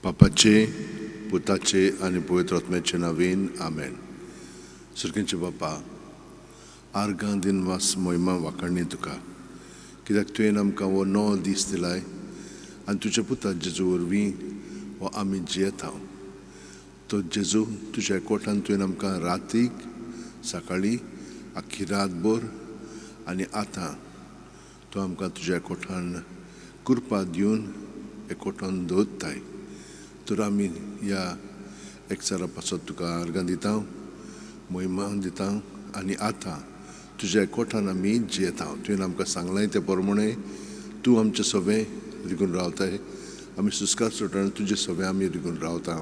बापाचे, पुताचे आनी पवित्र आत्म्याचे नांवान आमेन. सुरखेंचे बापा, आर्गां दिनवास मोहिमा वाखाणी तुका, कित्याक तुवें आमकां हो नवो दीस दिलाय आनी तुज्या पुता जेजू वरवीं हो आमी जियेता. तो जेजू तुज्या एकवटान तुवें आमकां रातीक सकाळीं आख्खी रातभर आनी आतां तूं आमकां तुज्या एकवटान कृपा दिवन एकवटान दवरताय. तर आमी ह्या एकचारा पासत तुका आर्गां दिता, मोहिमा दिता आनी आतां तुज्या एकवटान आमी जियेता. तुवें आमकां सांगलां तें प्रमाणें तूं आमचें सगळें रिगून रावताय. आमी सुस्कार सोडटना तुजें सगळें आमी रिगून रावता.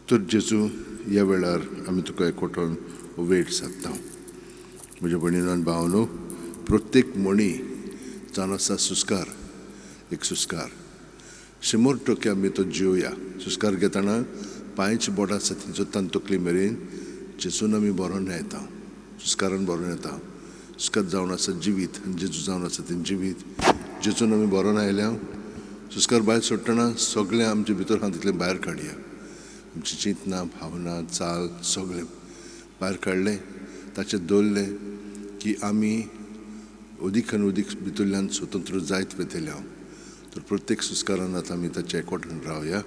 तर जेजू, ह्या वेळार आमी तुका एकवटान वेळ सादता. म्हज्या भयणीन आनी भावांनो, प्रत्येक म्हणी जावन आसा सुस्कार, एक सुस्कार 100% आमी तो जिवया. सुस्कार घेतना पांयची बोटां आसा थंयचो तान तकली मेरेन जेजून आमी बरोवन येता, सुस्कारान बरोवन येता. सुस्कार जावन आसा जिवीत आनी जेजू जावन आसा तें जिवीत. जेजून आमी बरोवन आयल्या. सुस्कार भायर सोडटना सगळें आमचे भितर आहा तितलें भायर काडया. आमची चिंतना, भावना, चाल सगळें भायर काडलें, ताचें दवरलें की आमी अदीक आनी अदीक भितरल्यान स्वतंत्र जायत वतले. हांव तर प्रत्येक सुस्कारान आतां आमी ताच्या एकवटान रावया.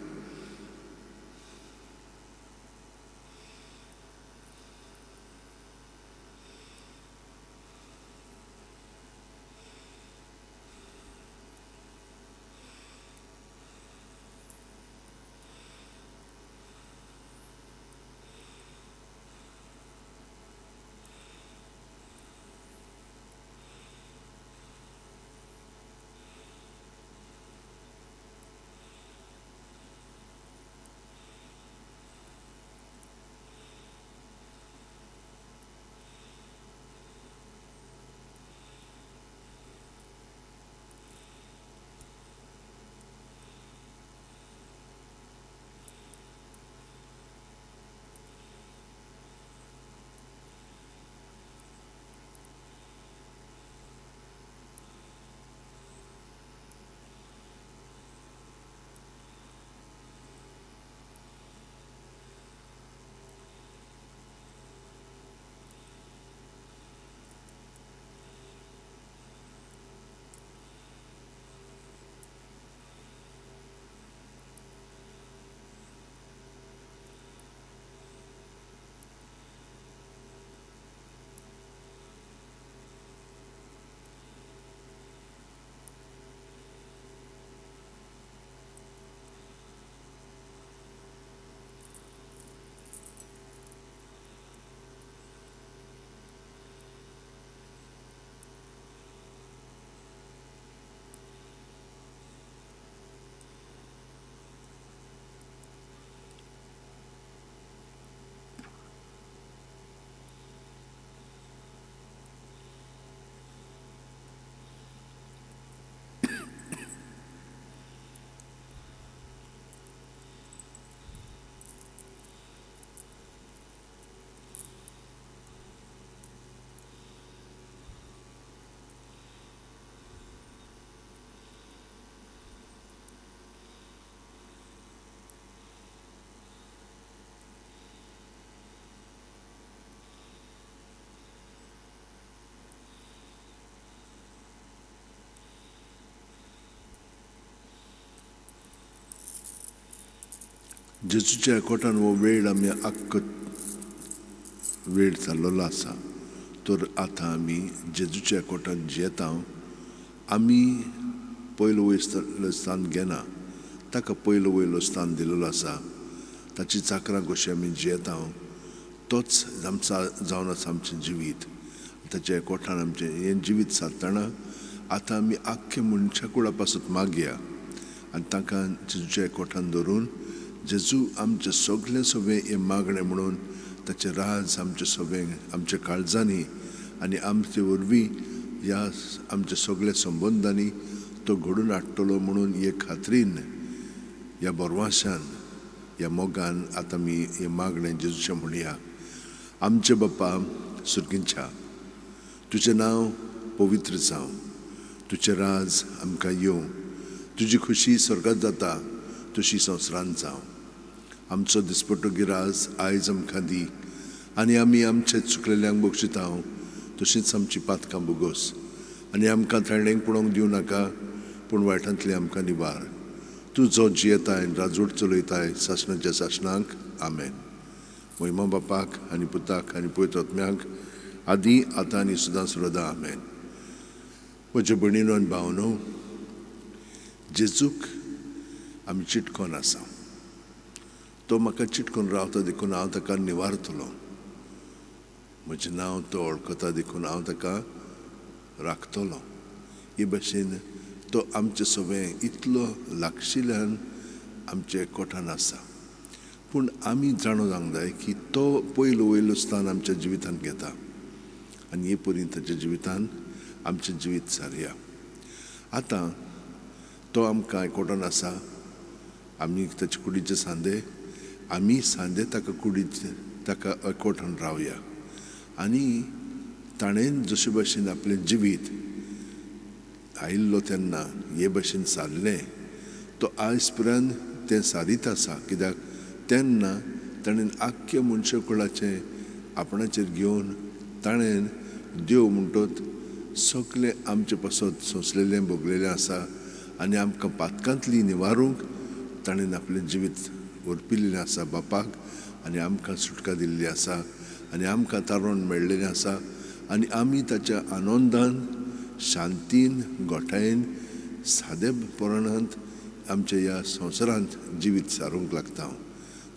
जेजूच्या एकवटान हो वेळ आमी आख्खो वेळ जाल्लो आसा. तर आतां आमी जेजूच्या एकवटान जियेता. आमी पयलो वयलो स्थान घेना, ताका पयलो वयलो स्थान दिलेलो आसा. ताची चाकरां कशी आमी जियेता, तोच आमचा जावन आसा आमचें जिवीत. ताच्या एकवटान आमचें हें जिवीत सादतना आतां आमी आख्खे मनशा कुळा पासत मागया आनी तांकां जेजूच्या एकवटान धरून जेजू आमचें सगळें सगळें हें मागणें म्हणून ताचें राज आमचें सगळें आमच्या काळजांनी आनी आमचे वरवीं ह्या आमच्या सगळ्या संबंदांनी तो घडून हाडटलो म्हणून हे खात्रीन, ह्या बरवाशान, ह्या मोगान आतां आमी हें मागणें जेजूचें म्हणया. आमचे बापा सुर्गींच्या, तुजें नांव पवित्र जावं, तुजें राज आमकां येवं, तुजी खुशी स्वर्गांत जाता तशी संवसारांत जावं. आमचो दिसपट्टो गिराज आयज आमकां दी, आनी आमी आमचे चुकलेल्यांक बक्षिता तशींच आमची पातकां भोगोस, आनी आमकां ताळणेक पळोवंक दिवं नाका, पूण वायटांतली आमकां निवार. तूं जो जियेताय राजवट चलयताय सासणाच्या सासणाक. आमेन. मोहिमा बापाक आनी पुताक आनी पवित्र आत्म्याक, आदी आतां आनी सदां सर्वदा. आमेन. म्हज्या भयणीनो आनी भावनो, जेजूक आमी चिटकोन आसा. तो म्हाका चिटकोन रावता देखून हांव ताका निवारतलो. म्हजें नांव तो वळखता देखून हांव ताका राखतलो. हे भशेन तो आमचे सगळें इतलो लागशिल्ल्यान आमचे कोठान आसा. पूण आमी जाणो जावंक जाय की तो पयलो वयलो स्थान आमच्या जिवितांत घेता, आनी हे परी ताच्या जिवितान आमचें जिवीत सारया. आतां तो आमकां एकवटान आसा, आमी ताचे कुडीचे सांदे, आमी सांदे ताका कुडीचे ताका एकवटान रावया. आनी ताणें जशे भशेन आपलें जिवीत आयिल्लो तेन्ना हे भशेन सारलें, तो आयज पर्यंत तें सारीत आसा. कित्याक तेन्ना ताणें आख्ख्या मनशाकुळाचें आपणाचेर घेवन ताणें देव म्हणटत सगळें आमचे पासत सोंसलेलें भोगलेलें आसा, आनी आमकां पातकांतली निवारूंक ताणें आपलें जिवीत ओरपिल्लें आसा बापाक, आनी आमकां सुटका दिल्ली आसा, आनी आमकां तारण मेळ्ळेलें आसा. आनी आमी ताच्या आनंदान, शांतीन, गोठायेन, सादे प्रमाणांत आमच्या ह्या संवसारांत जिवीत सारूंक लागता,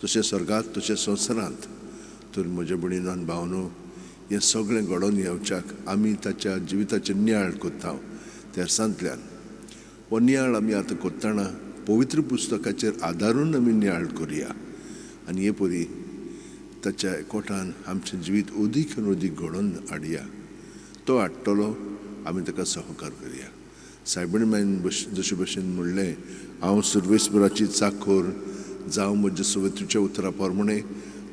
तशें स्वर्गांत तशें संवसारांत. तर म्हज्या भयणीनो आनी भावनो, हें सगळें घडोवन येवच्याक आमी ताच्या जिविताचेर नियाळ करता तेर्सांतल्यान. हो नियाळ आमी आतां करतना पवित्र पुस्तकाचेर आदारून आमी नियाळ करुया, आनी हे परी ताच्या एकवटान आमचें जिवीत अदीक आनी अदीक घडोवन हाडया. तो हाडटलो, आमी ताका सहकार करया. सायबीण मायन जशे भशेन म्हणलें, हांव सर्वेस्पराची चाखोर जावं म्हज्या सवतीच्या उतरा प्रमाणे,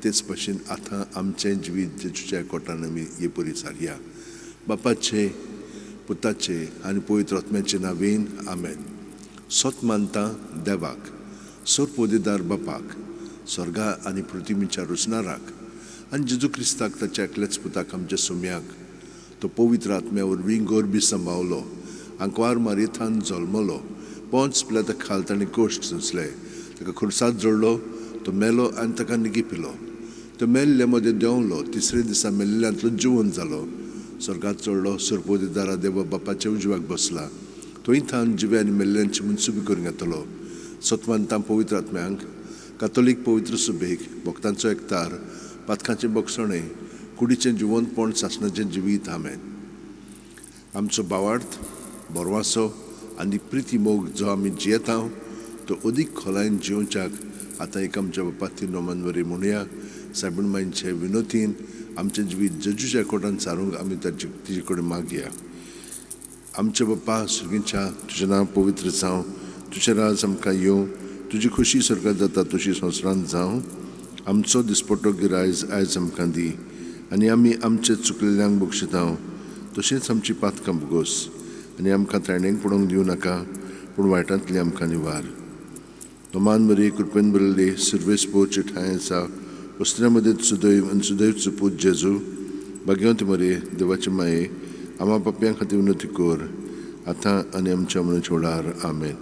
तेच भशेन आतां आमचें जिवीत जेजूच्या एकवटान आमी हे परी सारया. बापाचे, पुताचे आनी पवित्र आत्म्याचे नांवेन. आमेन. सत मानता देवाक, सर्वपदेदार बापाक, स्वर्गा आनी पृथ्वीच्या रचणाराक, आनी जेजू क्रिस्ताक ताच्या एकल्याच पुताक आमच्या सोम्याक, तो पवित्र आत्म्या वरवीं गोरबी सांबावलो, आंकवार मारयेथान जल्मलो, पोंच पिलाता खाल ताणें कश्ट सोंसले, ताका खुर्साद जोडलो, तो मेलो आनी ताका निगी पिलो, तो मेल्ले मदें देंवलो, तिसरे दिसा मेल्ल्यांतलो जिवन जालो, स्वर्गांत चडलो, सर्वपदेदारा देवा बापाच्या उजव्याक बसला, थंय थावन जिवे आनी मेल्ल्यांची मनसुबी करूंक येतलो. सतमानता पवित्र आत्म्यांक, कातोलीक पवित्र सुबेक, भक्तांचो एकतार, पातकांचें बक्षणें, कुडीचें जिवंतपण, सासणाचें जिवीत. आमेन. आमचो भावार्थ, बरवासो आनी प्रिती मोग जो आमी जियेता तो अदीक खोलायेन जिवच्याक आतां एक आमच्या बापाती नोमान वरी म्हणुया. सायबीण मांयचे विनोतीन आमचें जिवीत जेजूच्या कोटान सारूंक आमी ताचे तिजे कडेन मागया. आमच्या बापा सुर्गीच्या, तुजें नांव पवित्र जावं, तुजें राज आमकां येवं, तुजी खुशी स्वर्गांत जाता तशी संवसारांत जावं. आमचो दिसपट्टो गिरायज आयज आमकां दी, आनी आमी आमचे चुकलेल्यांक बक्षिता तशेंच आमची पातकां भोगोस, आनी आमकां ताणेक पडोवंक दिवं नाका, पूण वायटांतली आमकां निवार. नमान मरी कृपेन भरिल्ली, सर्वेस्पोरची ठांय आसा, वस्त्र्या मदें सुदैव आनी सुदैवचो पूत जेजू, भाग्यवंत मरे देवाचे माये, आमा पापयां खातीर विनंती कर, आतां आनी आमच्या मनाच्या वेळार. आमेन.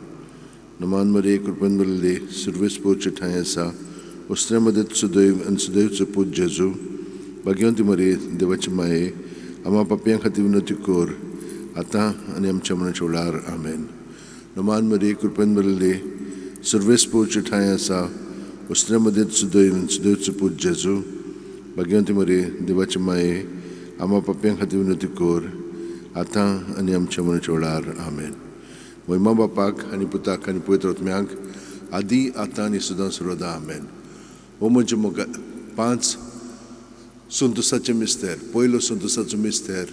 नमान मरे कृपेन भरिल्ली, सर्वेस्पोरची ठांय आसा, वस्त्र्या मदें सुदैव आनी सुदैवचो पूत जेजू, भाग्यवंत मरे देवाचे माये, आमा पापयां खातीर विनंती कर, आतां आनी आमच्या मनाच्या वेळार. आमेन. नमान मरे कृपेन भरिल्ली, सर्वेस्पोरची ठांय आसा, वस्त्र्या मदें सुदैव आनी सुदैवचो पूत जेजू, भाग्यवंत मरे देवाचे माये, आमा पापयां खातीर विनंती कर, आतां आनी आमच्या मनाच्या वेळार. आमेन. मोहिमा बापाक आनी पुताक आनी पवित्र आत्म्याक, आदी आतां आनी सदां सर्वदा. आमेन. हो म्हज्या मोगा 5 संतोसाचे मिस्तेर. पयलो संतोसाचो मिस्तेर,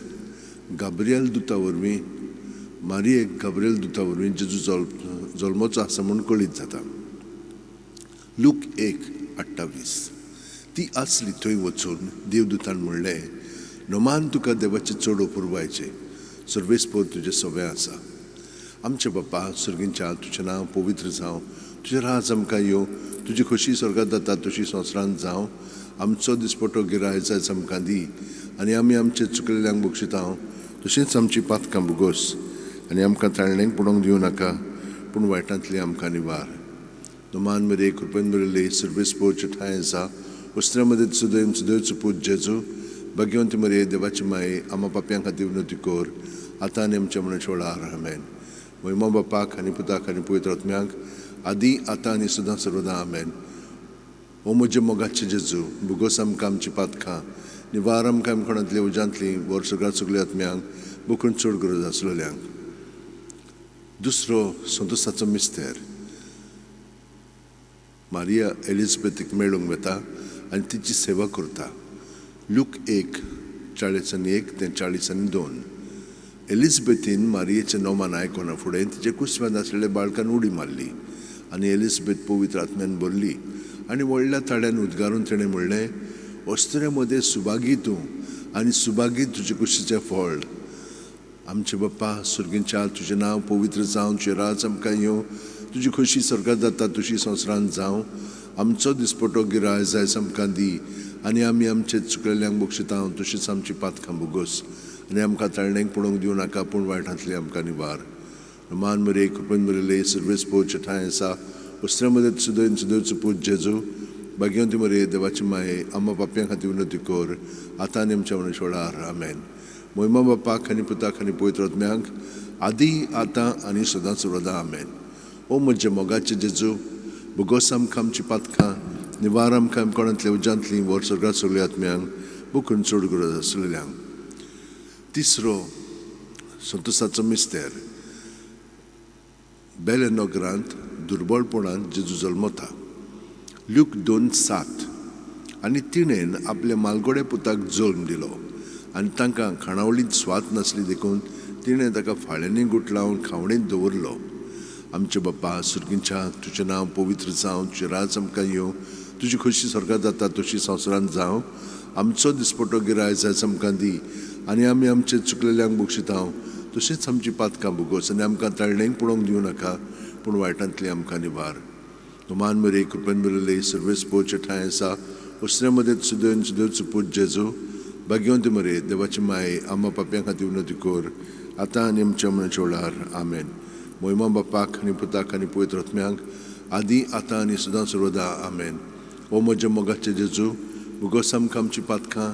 गाब्रियल दुता वरवीं मारियेक गाब्रियल दुता वरवीं जेजू जल्मोचो आसा म्हूण कळीत जाता. लूक 1:28. ती आसली थंय वचून देवदूतान म्हणलें, नमान तुका देवाचें चड अपुरबायचें, सर्वेस्पोर तुजें सवें आसा. आमचे बापा सुर्गींच्या, तुजें नांव पवित्र जावं, तुजें राज आमकां येवं, तुजी खोशी स्वर्गात जाता तशी संवसारांत जावं. आमचो दिसपटो गिरायक आयज आमकां दी आनी आमी आमचे चुकलेल्यांक बक्षिता तशेंच आमची पातकां भोगोस आनी आमकां ताळणेक पडोवंक दिवं नाका, पूण वायटांतली आमकां निवार. मान मरे कृपेन बरयल्ले सर्वेस पोवचे ठांय आसा वस्त्रा मदें सुदैव सुदैवचो पूत जेजू भाग्यवंती मरे देवाची माये आमा पापयां खातीर विनवती कर आतां आनी आमच्या मरणाच्या वेळार. आमेन. महिमा बापाक आनी पुताक आनी पवित्र आत्म्याक, आदी आतां आनी सदां सर्वदां. आमेन. ओ म्हज्या मोगाचे जेजू, भुगोस आमकां आमची पातकां, निवार आमकां आमकोणांतली उज्यांतली वर सगळ्या सगल्या आत्म्यांक बोकून चड गरज आसलेल्यांक. दुसरो संतोसाचो मिस्तेर, मारिया एलिजबेथीक मेळूंक वता आनी तिची सेवा करता. लूक 1:41 ते 42. एलिजबेथीन मारियेचें नोमान आयकना फुडें तिचे कुसव्यांत आसलेल्या बाळकान उडी मारली आनी एलिजबेथ पवित्र आत्म्यान भरली आनी व्हडल्या ताळ्यान उद्गारून तिणें म्हणलें, अस्तुरे मदें सुभागी तूं आनी सुभागी तुजे कुशीचें फळ. आमचे बाप्पा सुर्गींच्या, तुजें नांव पवित्र जावं, तुजें राज आमकां येवं, तुजी खोशी स्वर्गात जाता तशी संवसारांत जावं. आमचो दिसपटो गिरायक आयज आमकां दी आनी आमी आमचे चुकलेल्यांक बक्षिता तशीच आमची पातकां भोगोस आनी आमकां ताळणेक पडोवंक दिवं नाका, पूण वायटांतली आमकां निवार. मान मरे कृपेन बरयल्ले सर्वेस पोवचे ठांय आसा वस्त्रा मदें सुदैव सुदैवचो पूत जेजू भाग्यवंती मरे देवाची माये आमा पापयां खातीर विनवती कर आतां आनी आमच्या मरणाच्या वेळार. आमेन. महिमा बापाक आनी पुताक आनी पवित्र आत्म्याक, आदी आतां आनी सदां सर्वदां. आमेन. ओ म्हज्या मोगाचे जेजू, भोगोस आमकां आमची पातकां, निवार आमकां आमकोणांतल्या उज्यांतली वर सगळ्या सगल्या आत्म्यांक बोकून चड गरज आसलेल्यांक. तिसरो संतोसाचो मिस्तेर, बेले नगरांत दुर्बळपणांत जेजू जल्मता. लूक 2:7. आनी तिणेन आपल्या मालगोड्या पुताक जल्म दिलो आनी तांकां खाणावळींत स्वाद नासली देखून तिणें ताका फाळ्यांनी गुटलावन खावणेंत दवरलो. आमचे बाप्पा सुर्गींच्या, तुजें नांव पवित्र जावं, तुजें राज आमकां येवं, तुजी खोशी स्वर्गात जाता तशी संवसारांत जावं. आमचो दिसपटो गिरायक आयज आमकां दी आनी आमी आमचे चुकलेल्यांक बक्षिता तशेंच आमची पातकां भोगोस आनी आमकां ताळणेक पडोवंक दिवं नाका, पूण वायटांतली आमकां निवार. मान मरे कृपेन बरयल्ले सर्वेस पोवचे ठांय आसा वस्त्रा मदें सुदैव सुदैवचो पूत जेजू भाग्यवंती मरे देवाची माये आमा पापयां खातीर विनवती कर आतां आनी आमच्या मरणाच्या वेळार. आमेन. महिमा बापाक आनी पुताक आनी पवित्र आत्म्याक, आदी आतां आनी सदां सर्वदां. आमेन. ओ म्हज्या मोगाचे जेजू, भोगोस आमकां आमची पातकां,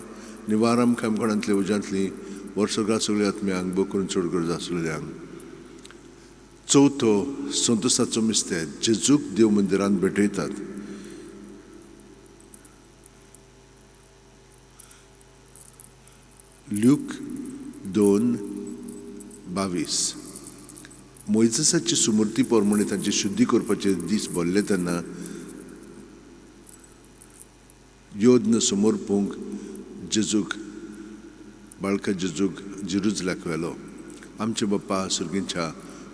निवार आमकां आमकोणांतल्या उज्यांतली वर सगळ्या सगल्या आत्म्यांक बोकरून चड गरज आसलेल्यांक. चवथो संतोसाचो मिस्तेर, जेजूक देव मंदिरांत भेटयतात. लूक 2:22. मोयजेसाची सुमूर्ती प्रमाणे तांची शुद्धी करपाचे दीस भरले तेन्ना योद्न समर्पूंक जेजूक बाळका जेजूक जेरुजलाक व्हेलो. आमचे बाप्पा सुर्गींच्या,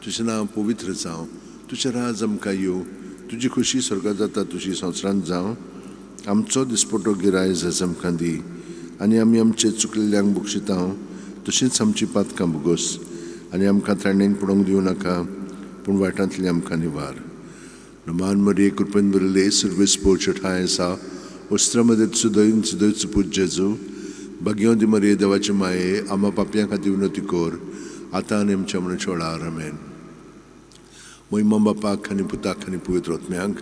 तुजें नांव पवित्र जावं, तुजें राज आमकां येवं, तुजी खोशी स्वर्गात जाता तशी संवसारांत जावं. आमचो दिसपटो गिरायक आयज आमकां दी आनी आमी आमचे चुकलेल्यांक बक्षिता तशीच आमची पातकां भोगोस आनी आमकां ताळणेक पडोवंक दिवं नाका, पूण वायटांतली आमकां निवार. मान मरे कृपेन बरयल्ले सर्वेस पोवचे ठांय आसा वस्त्रा मदें सुदैव सुदैवचो पूत जेजू भाग्यवंती मरे देवाचे माये आमा पापयां खातीर विनवती कर आतां आनी आमच्या मरणाच्या वेळार. आमेन. महिमा बापाक आनी पुताक आनी पवित्र आत्म्याक,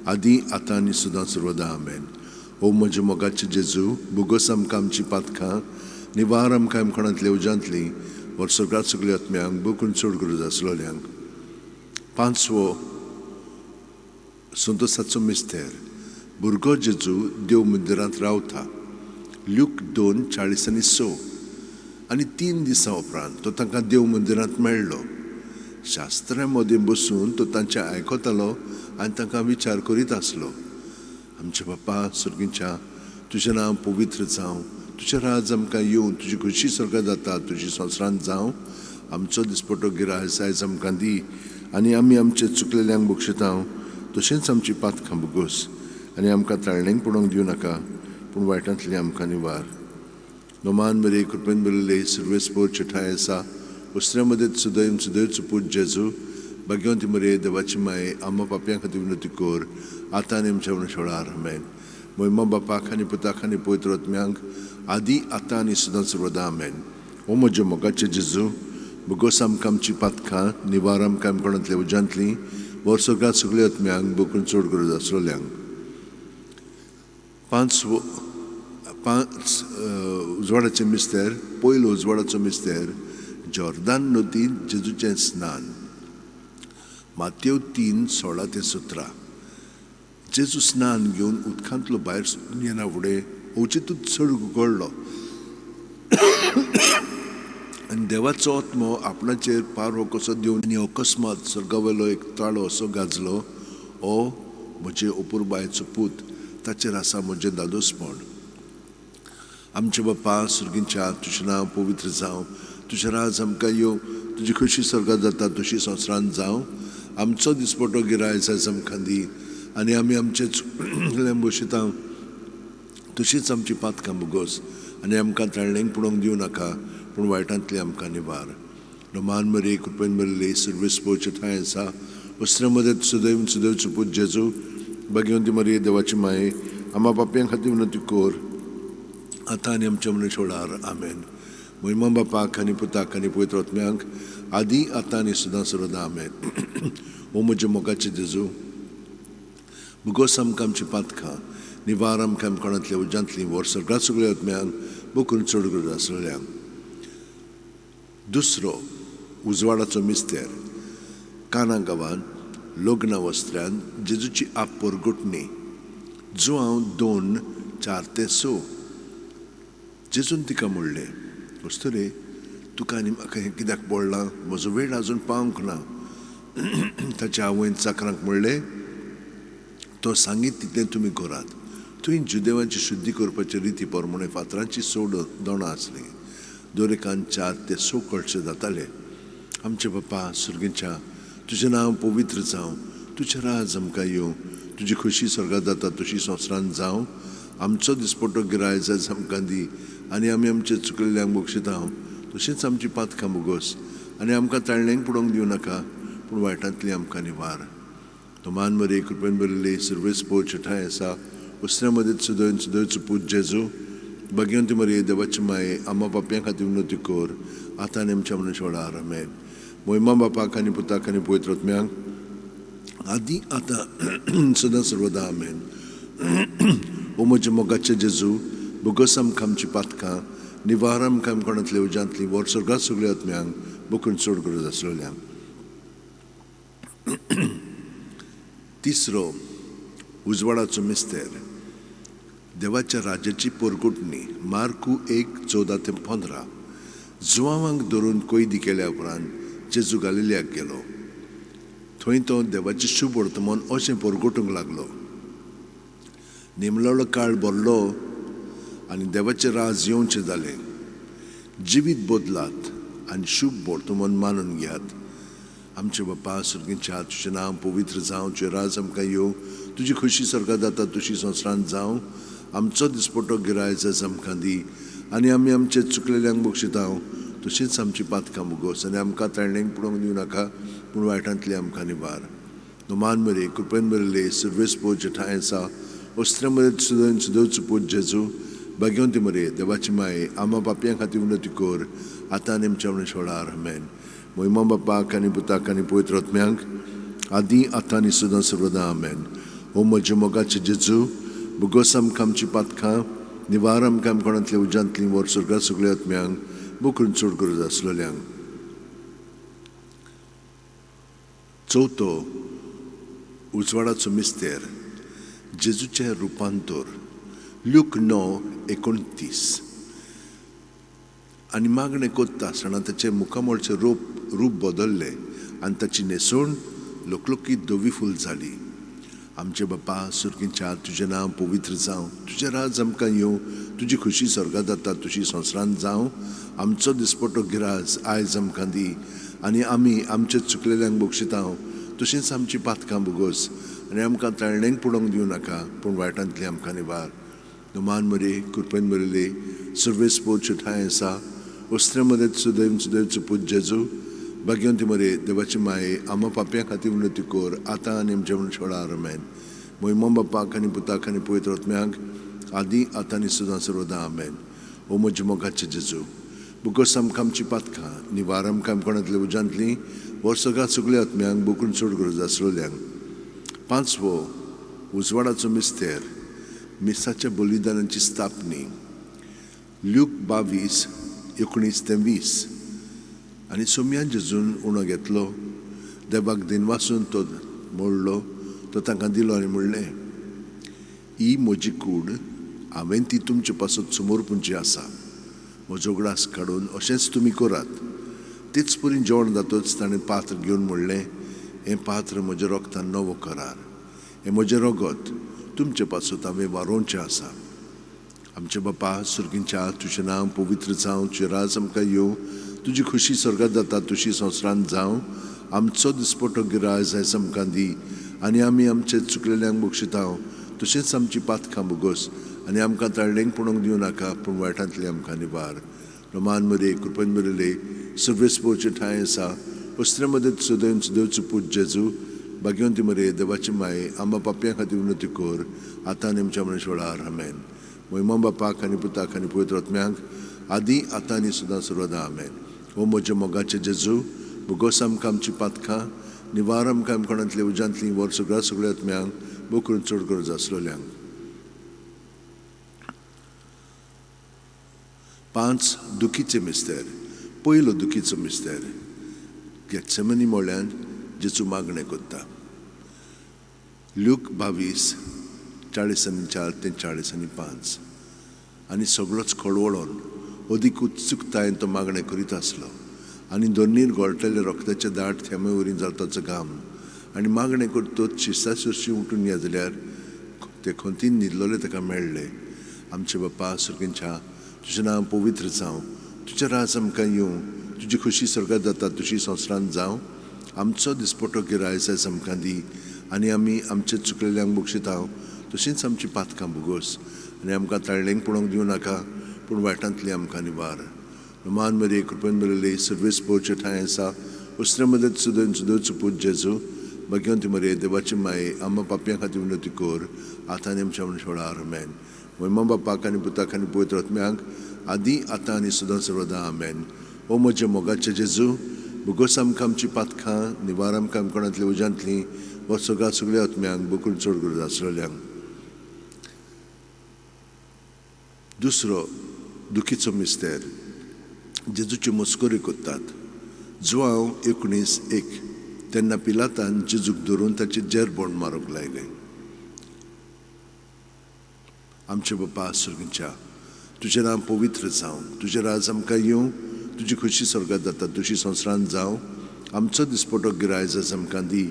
आदी आतां आनी सदां सर्वदां. आमेन. ओ म्हज्या मोगाचे जेजू, भोगोस आमकां आमची पातकां, निवार आमकां आमकोणांतल्या उज्यांतली वर सगळ्या सगल्या आत्म्यांक बोकून चड गरज आसलेल्यांक. पांचवो संतोसाचो मिस्तेर, भुरगो जेजू देव मंदिरांत रावता. लूक 2:46. आनी 3 दिसां उपरांत तो तांकां देव मंदिरांत मेळ्ळो. शास्त्रा मदीं बसून तो तांचें आयकतालो आनी तांकां विचार करीत आसलो. आमचे बाप्पा सुर्गींच्या, तुजें नांव पवित्र जावं, तुजें राज आमकां येवं, तुजी खोशी स्वर्गात जाता तुजी संवसारांत जावं. आमचो दिसपटो गिरायक आयज आमकां दी आनी आमी आमचे चुकलेल्यांक बक्षिता तशेंच आमची पातकां भोगोस आनी आमकां ताळणेक पडोवंक दिवं नाका, पूण वायटांतली आमकां निवार. नोमान मरे कृपेन बरयल्ले सर्वेस पोवचे ठांय आसा वस्त्रा मदें सुदैव सुदैवचो पूत जेजू भाग्यवंती मरिये देवाची माये, आम्हा पापयां खातीर विनवती कर, आतां आनी आमच्या मरणाच्या वेळार. आमेन. मोहिमा बापाक आनी पुताक आनी पवित्र आत्म्यांक, आदी आतां आनी सदां सर्वदा. आमेन. ओ म्हज्या मोगाचे जेजू, भोगोस आमकां आमची पातकां, निवार आमकां आमकोणांतल्या उज्यांतलीं, वर्सगां सगळ्या आत्म्यांक बोकून चड गरज आसलेल्यांक. पांच पांच उजवाडाचे मिस्तेर. पयलो उजवाडाचो मिस्तेर, जॉर्दान नदींत जेजूचें स्नान. मातेव 3:16-17. जेजू स्नान घेवन उदकांतलो भायर सरून येना फुडें अवचितूच चड उगडलो आनी देवाचो आत्मो आपणाचेर पारो कसो दिवन आनी अकस्मात सर्गावेलो एक ताळो असो गाजलो, ओ म्हजे अपुरबायेचो पूत, ताचेर आसा म्हजें दादोसपण. आमचे बापा सुर्गींच्या, तुजें नांव पवित्र जावं, तुजें राज आमकां येवं, तुजी खोशी स्वर्गात जाता तशी संवसारांत जावं. आमचो दिसपटो गिरायस आयज आमकां दी आनी आमी आमचे चुकलें बशिता तशीच आमची पातकां भोगोस आनी आमकां ताळणेक पडोवंक दिवं नाका, पूण वायटांतली आमकां निवार. मान मरे कृपेन भरिल्ली, सर्वेस्पोचे ठांय आसा, वस्त्रा मदत सदैव सदैवचो पूत जेजू, भाग्यवंती मरिये देवाची माये, आम्हा पापयां खातीर विनवती कर, आतां आनी आमच्या मरणाच्या वेळार. आमेन. मोहिमा बापाक आनी पुताक आनी पवित्र आत्म्यांक, आदी आतां आनी सदां सर्वदा. आमेन. ओ म्हज्या मोगाचे जेजू, भोगोस आमकां आमची पातकां, निवार आमकां आमकोणांतल्या उज्यांतलीं, वर सगळ्या सगळ्या आत्म्यांक बोकून चड गरज आसलेल्यांक. दुसरो उजवाडाचो मिस्तेर, काना गांवांत लग्ना वस्त्रान जेजूची आपपरगुटणी. जुआंव 2:4-6. जेजून तिका म्हणलें, अस्तुरे, तुका आनी म्हाका हें कित्याक पडलां? म्हजो वेळ आजून पावंक ना. ताच्या आवयन चाकरांक म्हणलें, तो सांगीत तितलें तुमी करात. थंय जुदेवांची शुद्धी करपाचे रिती प्रमाणे फातरांची सोड दोणां आसलीं. दर एकान 4 ते 6 कळशे जाताले. आमचे बापा सुर्गींच्या, तुजें नांव पवित्र जावं, तुजें राज आमकां येवं, तुजी खोशी स्वर्गात जाता तशी संवसारांत जावं. आमचो दिसपटो गिरायस आयज आमकां दी आनी आमी आमचे चुकलेल्यांक बक्षिता तशीच आमची पातकां भोगोस आनी आमकां ताळणेक पडोवंक दिवं नाका, पूण वायटांतली आमकां निवार. मान मरे कृपेन भरिल्ली, सर्वेस्पोचे ठांय आसा, वस्त्रा मदत सदैव सदैवचो पूत जेजू, भाग्यवंती मरिये देवाची माये, आम्हा पापयां खातीर विनवती कर, आतां आनी आमच्या मरणाच्या वेळार. आमेन. मोहिमा बापाक आनी पुताक आनी पवित्र आत्म्यांक, आदी आतां सदां सर्वदा. आमेन. ओ म्हज्या मोगाचे जेजू, भोगोस आमकां आमची पातकां, निवार आमकां आमकोणांतल्या उज्यांतलीं, वर स्वर्गात सगळ्या आत्म्यांक बोकून चड गरज आसलेल्यांक. तिसरो उजवाडाचो मिस्तेर, देवाच्या राज्याची पोरगुटणी. मार्कू 1:14-15. जुवांवांक धरून कैदी केल्या उपरांत जेजू गालिलियाक गेलो. थंय तो देवाचें शुभ वर्तमान अशें पोरगुटूंक लागलो. नेमलोलो काळ भरलो आनी देवाचें राज येवचें जालें. जिवीत बदलात आनी शुभ वर्तमान मानून घेयात. आमचे बापा सुर्गींच्या, तुजें नांव पवित्र जावं, तुजें राज आमकां येवं, तुजी खोशी स्वर्गात जाता तशी संवसारांत जावं. आमचो दिसपटो गिरायस आयज आमकां दी आनी आमी आमचे चुकलेल्यांक बक्षिता तशीच आमची पातकां भोगोस आनी आमकां ताळणेक पडोवंक दिवं नाका, पूण वायटांतली आमकां निवार. मान मरे कृपेन भरिल्ले, सर्वेस्पोचे ठांय आसा, वस्त्रा मदत सदैव सदैवचो पूत जेजू, भाग्यवंती मरिये देवाची माये, आम्हा पापयां खातीर विनवती कर, आतां आनी आमच्या मरणाच्या वेळार. आमेन. मोहिमा बापाक आनी पुताक आनी पवित्र आत्म्यांक, आदी आतां आनी सदां सर्वदा. आमेन. ओ म्हज्या मोगाचे जेजू, भोगोस आमकां आमची पातकां, निवार आमकां आमकोणांतल्या उज्यांतलीं, वर स्वर्गात सगळ्या आत्म्यांक बोकून चड गरज आसलेल्यांक. चवथो उजवाडाचो मिस्तेर, जेजूचें रुपांतर. ल्यूक 9:29. आनी मागणें करता आसतना ताचें मुखामळचें रूप बदल्लें आनी ताची न्हेसवण लकलकीत धवी फूल जाली. आमचे बापा सुर्गींच्या, तुजें नांव पवित्र जावं, तुजें राज आमकां येवं, तुजी खोशी स्वर्गात जाता तशी संवसारांत जावं. आमचो दिसपटो गिराज आयज आमकां दी आनी आमी आमचे चुकलेल्यांक बक्षिता तशींच आमची पातकां भोगोस आनी आमकां ताळणेक पडोवंक दिवं नाका, पूण वायटांतली आमकां निवार. मान मरे कृपेन भरिल्ले, सर्वेस्पोचे ठांय आसा, वस्त्रा मदत सदैव सदैवचो पूत जेजू, भाग्यवंती मरे देवाची माये आमा पापयां खातीर विनवती कर आतां आनी आमच्या मरणाच्या आमेन. मोहिमा बापाक आनी पुताक आनी पवित्र आत्म्याक आदी आतां आनी सदां सर्वदा आमेन. ओ म्हज्या मोगाचे जेजू, बुकोस आमकां आमची पातकां निवार आमकां कोणांतल्या उज्यांतली वर्सगां सगल्या आत्म्यांक बोकून चड गरज आसलेल्यांक. पांचवो उजवाडाचो मिस्तेर, मिसाच्या बलिदानाची स्थापनी. ल्यूक 22 19 ते 20. आनी सोम्यान जेजून उणो घेतलो, देवाक दिनवासून तो मोडलो, तो तांकां दिलो आनी म्हणलें, ही म्हजी कूड, हांवें ती तुमचे पासत समर्पूंची आसा. म्हजो ग्लास काडून अशेंच तुमी करात. तेच परी जेवण जातच ताणें पात्र घेवन म्हणलें, हें पात्र म्हज्या रोगतान नवो करार, हें म्हजें रगत तुमचे पासत हांवें वारोवचें आसा. आमचे बापा सुर्गींच्या, तुजें नांव पवित्र जावं, तुजें राज आमकां येवं, तुजी खुशी स्वर्गात जाता तुशी संवसारांत जावं. आमचो दिसपटो गिराय आयज आमकां दी आनी आमी आमचे चुकलेल्यांक बक्षितांव, तशेंच आमची पातकां भोगोस आनी आमकां ताळणेक पडोवंक दिवं नाका, पूण वायटांतली आमकां निवार. रोमान मरे कृपेन बरयले सर्वेस पोवचे ठांय आसा वस्त्रे मदत सदैव सदैवचो पूत जेजू, भाग्यवंती मरे देवाची माये आंबा पापयां खातीर विनवती कर आतां आनी आमच्या मरणाच्या वेळार आमेन. मोहिमा बापाक आनी पुताक आनी पवित्र आत्म्याक आदी आतां आनी सदां सर्वदा आमेन. ओ म्हज्या मोगाचे जेजू, भोगोस आमकां आमची पातकां निवार आमकां कोणांतल्या उज्यांतली वर सगळ्या सगळ्या आत्म्यांक बोकरून चड गरज आसलेल्यांक. 5 दुखीचे मिस्तेर. पयलो दुखीचो मिस्तेर गेत्सेमनी मोळ्यान जेजू मागणें करता. ल्यूक 22 44 ते 45. आनी सगळोच खळवळोन अदीक उत्सुकतायेन तो मागणें करीत आसलो आनी दोनीर गळटले रक्ताचे दाट थेंबे वरीं जालो ताचो घाम. आनी मागणें करतच शिस्ता सुरशी उठून या जाल्यार ते खंतीन न्हिदलोले ताका मेळ्ळे. आमचे बापा सुर्गींच्या, तुजें नांव पवित्र जावं, तुजें राज आमकां येवं, तुजी खुशी स्वर्गात जाता तुशी संवसारांत जावं. आमचो दिसपटो गिराय आयज आमकां दी आनी आमी आमचे चुकलेल्यांक बक्षितांव, तशींच आमची पातकां भोगोस आनी आमकां ताळणेक पडोवंक दिवं नाका, पूण वायटांतली आमकां निवार. रोमान मरे कृपेन बरयले सर्वेस पोवचे ठांय आसा वस्त्रे मदत सदैव सदैवचो पूत जेजू, भाग्यवंती मरे देवाची माये आंबा पापयां खातीर विनवती कर आतां आनी आमच्या मरणाच्या वेळार आमेन. मोहिमा बापाक आनी पुताक आनी पवित्र आत्म्याक आदी आतां आनी सदां सर्वदा आमेन. ओ म्हज्या मोगाचे जेजू, भोगोस आमकां आमची पातकां निवार आमकां कोणांतल्या उज्यांतली व सगळ्या सगळ्या आत्म्यांक बोकून चड गरज आसलेल्यांक. दुसरो दुखीचो मिस्तेर, जेजूच्यो मस्कऱ्यो करतात. जुआंव 19:1. तेन्ना पिलातान जेजूक धरून ताचेर जेरबोण मारूंक लायलें. आमचे बापा सुर्गींच्या, तुजें नांव पवित्र जावं, तुजें राज आमकां येवं, तुजी खुशी स्वर्गात जाता तुशी संवसारांत जावं. आमचो दिसपटो गिराय आयज आमकां दी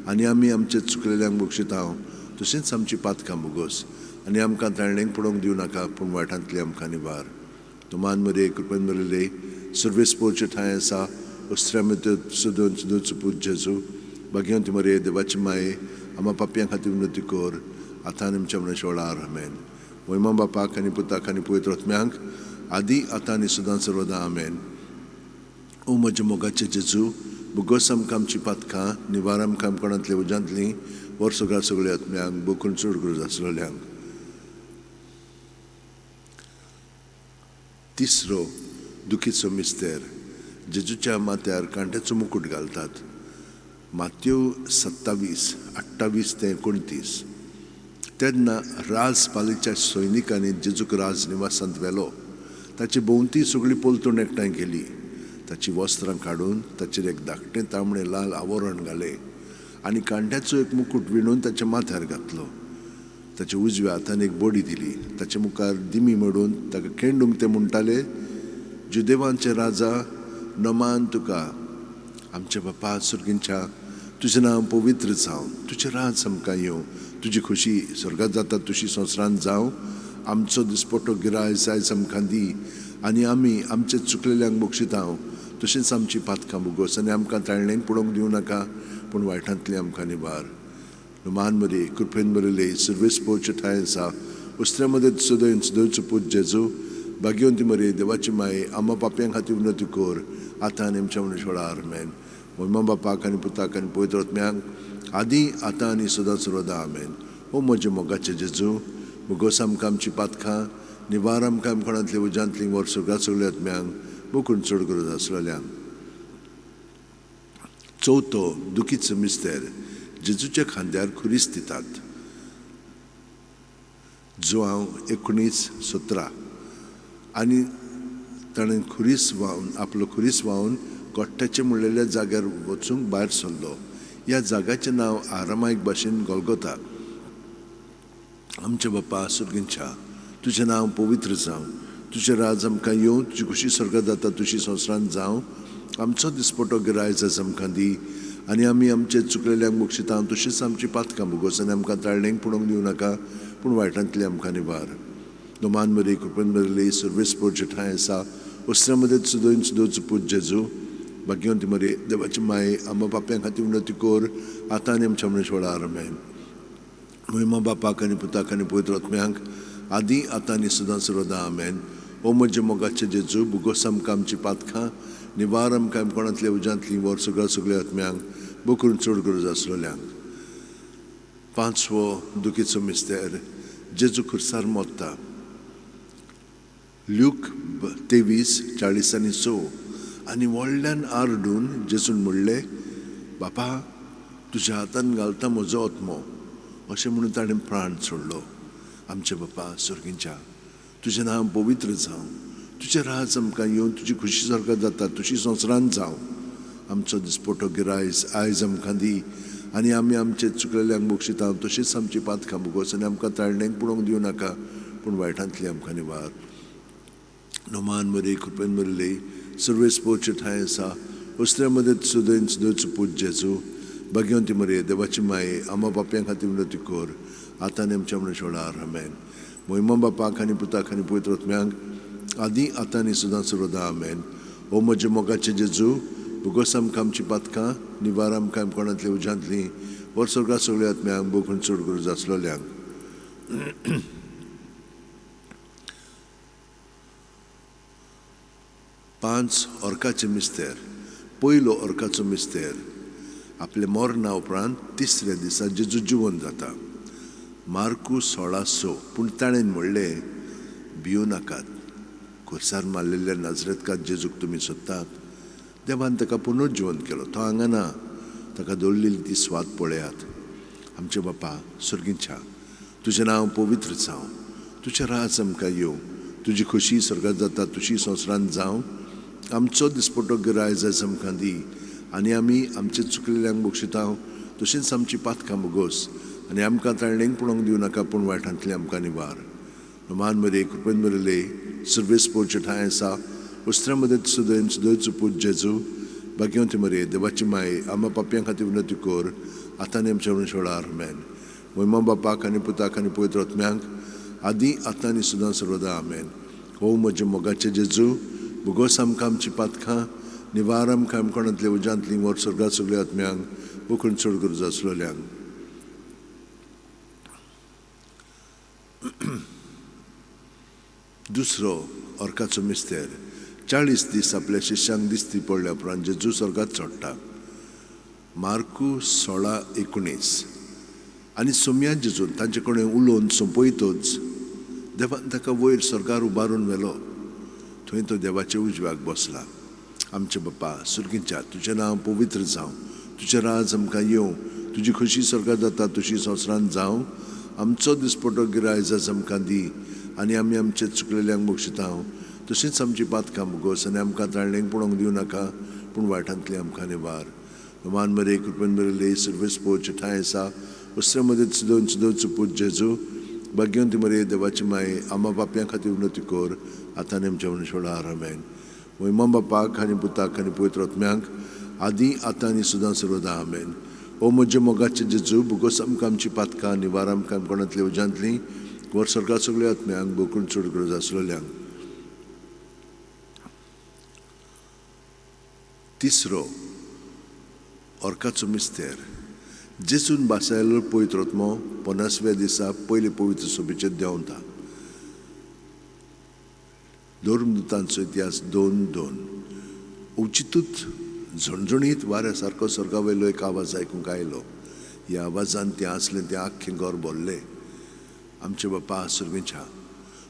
आनी आमी आमचे चुकलेल्यांक बक्षितांव, तशेंच आमची पातकां भोगोस आनी आमकां ताळणेक पडोवंक दिवं नाका, पूण वायटांतली आमकां निवार. तुमान मरे कृपेन बरयले सर्वेस पोवचे ठांय आसा वस्त्रा सदोन सदोचो पूत जेजू, भाग्यवंती मरे देवाची माये आमा पापयां खातीर विनवती कर आतां आनी आमच्या मरणाच्या वेळार आमेन. मोहिमा बापाक आनी पुताक आनी पवित्र आत्म्याक आदी आतां आनी सदां सर्वदा आमेन. ओ म्हज्या मोगाचे जेजू, भोगोस आमकां आमची पातकां निवार आमकां कोणांतल्या उज्यांतली वर सगळ्या सगळ्या आत्म्यांक बोकून चड गरज आसलेल्यांक. तिसरो दुखीचो मिस्तेर, जेजूच्या माथ्यार कांट्याचो मुकूट घालतात. मात्यो 27 28 ते 29. तेन्ना राजपालीच्या सैनिकांनी जेजूक राजनिवासांत व्हेलो. ताची भोंवती सगळी पलतूण एकठांय केली. ताची वस्त्रां काडून ताचेर एक धाकटें तांबडें लाल आवरण घालें आनी कांट्याचो एक मुकूट विणून ताच्या माथ्यार घातलो. ताच्या उजव्या हातान एक बडी दिली. ताच्या मुखार दिमी मोडून ताका केंडूंक ते म्हणटाले, जुदेवांचे राजा नमान तुका. आमच्या बापा सुर्गींच्या, तुजें नांव पवित्र जावं, तुजें राज आमकां येवं, तुजी खुशी स्वर्गात जाता तुशी संवसारांत जावं. आमचो दिसपटो गिराय आयज आमकां दी आनी आमी आमचे चुकलेल्यांक बक्षितांव, तशेंच आमची पातकां भोगोस आनी आमकां ताळणेक पडोवंक दिवं नाका, पूण वायटांतली आमकां निवार. मान मरे कृपेन बरयले सर्वेस पोवचे ठांय आसा वस्त्रे मदत सदैव सदैवचो पूत जेजू, भाग्यवंती मरिये देवाची माये आम्हा पापयां खातीर विनवती कर आतां आनी आमच्या मरणाच्या वेळार आमेन. मोहिमा बापाक आनी पुताक आनी पवित्र आत्म्याक आदी आतां आनी सदां सर्वदा आमेन. ओ म्हजे मोगाचे जेजू, मुगोस आमकां आमची पातकां निवार आमकां आमकोणांतली उज्यांतली वर सगळ्या सगळ्या आत्म्यांक मुकून चड गरज आसलेल्यांक. चवथो दुखीचो मिस्तेर, जेजूच्या खांद्यार खुरीस दितात. जुआंव 19:17. आनी ताणें खुरीस व्हांवन आपलो खुरीस व्हांवन गोट्ट्याचें म्हणलेल्या जाग्यार वचूंक भायर सरलो. ह्या जाग्याचें नांव आरामायक भाशेन गोलगोता. आमच्या बापा सुर्गींच्या, तुजें नांव पवित्र जावं, तुजें राज आमकां येवं, तुजी खुशी स्वर्गात जाता तुजी संवसारांत जावं. आमचो दिसपटो गिरायज आयज आमकां दी आनी आमी आमचे चुकलेल्यांक बक्षिता तशीच आमची पातकां भोगोस आनी आमकां ताळणेक पडोवंक दिवं नाका, पूण वायटांतली आमकां निवार. दोमान मरे कृपेन मरली सर्वेस्पोर ठांय आसा वस्त्रां मदें सुदोयन सुदोचो पूत जेजू, भाग्यवंती मरे देवाची माये आम्हा पापयां खातीर विनवती कर आतां आनी आमच्या मरणाच्या वेळार आमेन. मोहिमा बापाक आनी पुताक आनी पवित्र आत्म्यांक आदी आतां आनी सदां सर्वदा आमेन. ओ म्हजे मोगाचे जेजू, भुगोस आमकां आमची पातकां निवार आमकां कोणांतल्या उज्यांतली वर सगळ्या सगळ्या आत्म्यांक बोकरून चड गरज आसलेल्यांक. पांचवो दुखीचो मिस्तेर, जेजू खुर्सार मोत्ता. ल्यूक 23:40-6. आनी व्हडल्यान आरडून जेजून म्हणलें, बापा तुज्या हातान घालता म्हजो आत्मो, अशें म्हणून ताणें प्राण सोडलो. आमचे बापा सर्गींच्या, तुजें नांव पवित्र जावं, तुजें राज आमकां येवन, तुजी खुशी स्वर्गात जाता तुजी संवसारांत जावं. आमचो दिसपटो गिरायज आयज आमकां दी आनी आमी आमचे चुकलेल्यांक बक्षिता तशीच आमची पातकां भोगोस आनी आमकां ताळणेक पडोवंक दिवं नाका, पूण वायटांतली आमकां निवार. नोमान मरे कृपेन मरले सर्वेस्पोरचे ठांय आसा वस्त्र्या मदें सुदयन सुदोचो पूत जेजू, भाग्यवंती मरे देवाची माये आम्हा पापयां खातीर विनवती कर आतां आनी आमच्या मरणाच्या वेळार आमेन. मोहिमा बापाक आनी पुताक आनी पवित्र आत्म्यांक आदी आतां आनी सदां सर्वदा आमेन. ओ म्हजे मोगाचे जेजू, भोगोस आमकां आमची पातकां निवार आमकां कोणांतल्या उज्यांतली वर स्वर्गा सगळ्या आत्म्यांक बोकून चड गरज आसलेल्यांक. पांच अर्काचे मिस्तेर, पयलो अर्काचो मिस्तेर, आपले मरणा उपरांत तिसऱ्या दिसा जेजू जिवन जाता. मार्कू 16:6. पूण ताणें म्हणलें, भिवू नाकात, खुर्सार मारलेल्या नाजरेतकात जेजूक तुमी सोदतात. देवान ताका पुनर्जिवन केलो, तो हांगा ना, ताका दवरलेली ती स्वाद पळयात. आमचे बापा सर्गींच्या, तुजें नांव पवित्र जावं, तुजें राज आमकां येवं, तुजी खुशी स्वर्गात जाता तुजी संवसारांत जावं. आमचो दिसपटो गिरायज आयज आमकां दी आनी आमी आमचे चुकलेल्यांक बक्षिता तशींच आमची पातकां भोगोस आनी आमकां ताळणेक पडोवंक दिवं नाका, पूण वायटांतली आमकां निवार. नोमान मरे कृपेन मरले सर्वेस्पोरचे ठांय आसा वस्त्रां मदें सुदयन सुदोयचो पूत जेजू, भाग्यवंती मरे देवाची माये आम्हा पापयां खातीर विनवती कर आतां आनी आमच्या मरणाच्या वेळार आमेन. मोहिमा बापाक आनी पुताक आनी पवित्र आत्म्यांक आदी आतां आनी सदां सर्वदा आमेन. हो म्हजे मोगाचे जेजू, भोगोस आमकां आमची पातकां निवार आमकां कोणांतल्या उज्यांतली वर स्वर्गात सगळ्या आत्म्यांक बोकून चड गरज आसलेल्यांक. दुसरो अर्काचो मिस्तेर, 40 दीस आपल्या शिष्यांक दिसती पडल्या उपरांत जेजू स्वर्गात चडटा. मार्कू 16:19. आनी सोम्या जेजून तांचे कडेन उलोवन सोंपयतच देवान ताका वयर स्वर्गार उबारून व्हेलो, थंय तो देवाच्या उजव्याक बसला. आमचे बापा सर्गींच्या, तुजें नांव पवित्र जावं, तुजें राज आमकां येवं, तुजी खुशी स्वर्गात जाता तुजी संवसारांत जावं. आमचो दिसपटो गिरायज आयज आमकां दी आनी आमी आमचे चुकलेल्यांक बक्षिता तशींच आमची पातकां भोगोस आनी आमकां ताळणेक पडोवंक दिवं नाका, पूण वायटांतली आमकां निवार. नोमान मरे कृपेन मरले सर्वेस्पोरचे ठांय आसा वस्त्रां मदें सुदोवन सुदोचो पूत जेजू, भाग्यवंती मरे देवाची माये आम्हा पापयां खातीर विनवती कर आतां आनी आमच्या मरणाच्या वेळार आमेन. मोहिमा बापाक आनी पुताक आनी पवित्र आत्म्यांक आदी आतां आनी सदां सर्वदा आमेन. ओ म्हजे मोगाचे जेजू, भोगोस आमकां आमची पातकां निवार आमकां कोणांतल्या उज्यांतली वर स्वर्गात सगळ्या आत्म्यांक बोकून चड गरज आसलेल्यांक. तिसरो अर्काचो मिस्तेर, जेजून भासायलो पवित्र आत्मो 50व्या दिसा पयले पवित्र सभेचेर देंवता. धर्मदुतांचो इतिहास 2:2. अवचितूच झणझणीत वाऱ्या सारको सर्गा वयलो एक आवाज आयकूंक आयलो. ह्या आवाजान तें आसलें तें आख्खें घर भरलें. आमचे बापा सर्गेच्या,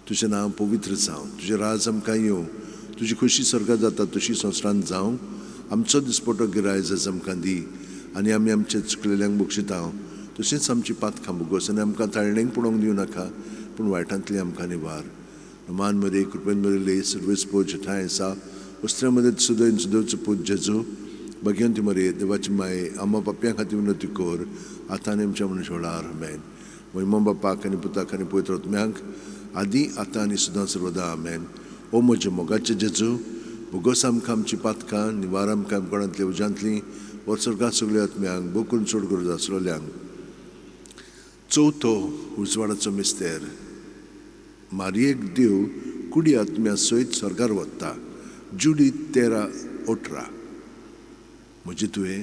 तुजें नांव पवित्र जावं, तुजें राज आमकां येवं, तुजी खोशी सर्गां जाता तशी संवसारांत जावं. आमचो दिसपटो गिरायज आज आमकां दी आनी आमी आमचे चुकलेल्यांक बक्षिता तशेंच आमची पातकां भोगोस आनी आमकां ताळणेक पडोवंक दिवं नाका, पूण वायटांतली आमकां निवार. मान मरे कृपेन मरिले सर्वेस्पोर जेठांय आसा वस्त्रा मदत सुदयन सुदोचो पूत जेजू भाग्यवंती मरे देवाची माये आम्हा पापयां खातीर विनवती कर आतां आनी आमच्या मनुष्य वेळार. आमेन. महिमा बापाक आनी पुताक आनी पवित्र आत्म्याक, आदी आतां आनी सदां सर्वदा. आमेन. ओ म्हज्या मोगाचे जेजू, भोगोस आमकां आमची पातकां, निवार आमकां कोणांतली उज्यांतली, वर सगळ्या आत्म्यांक बोकून चड गरज आसलेल्यांक. चवथो उजवाडाचो मिस्तेर. मारयेक देव कुडी आत्म्या सयत सर्गार वता. जुडी 13:18. म्हजे तुवें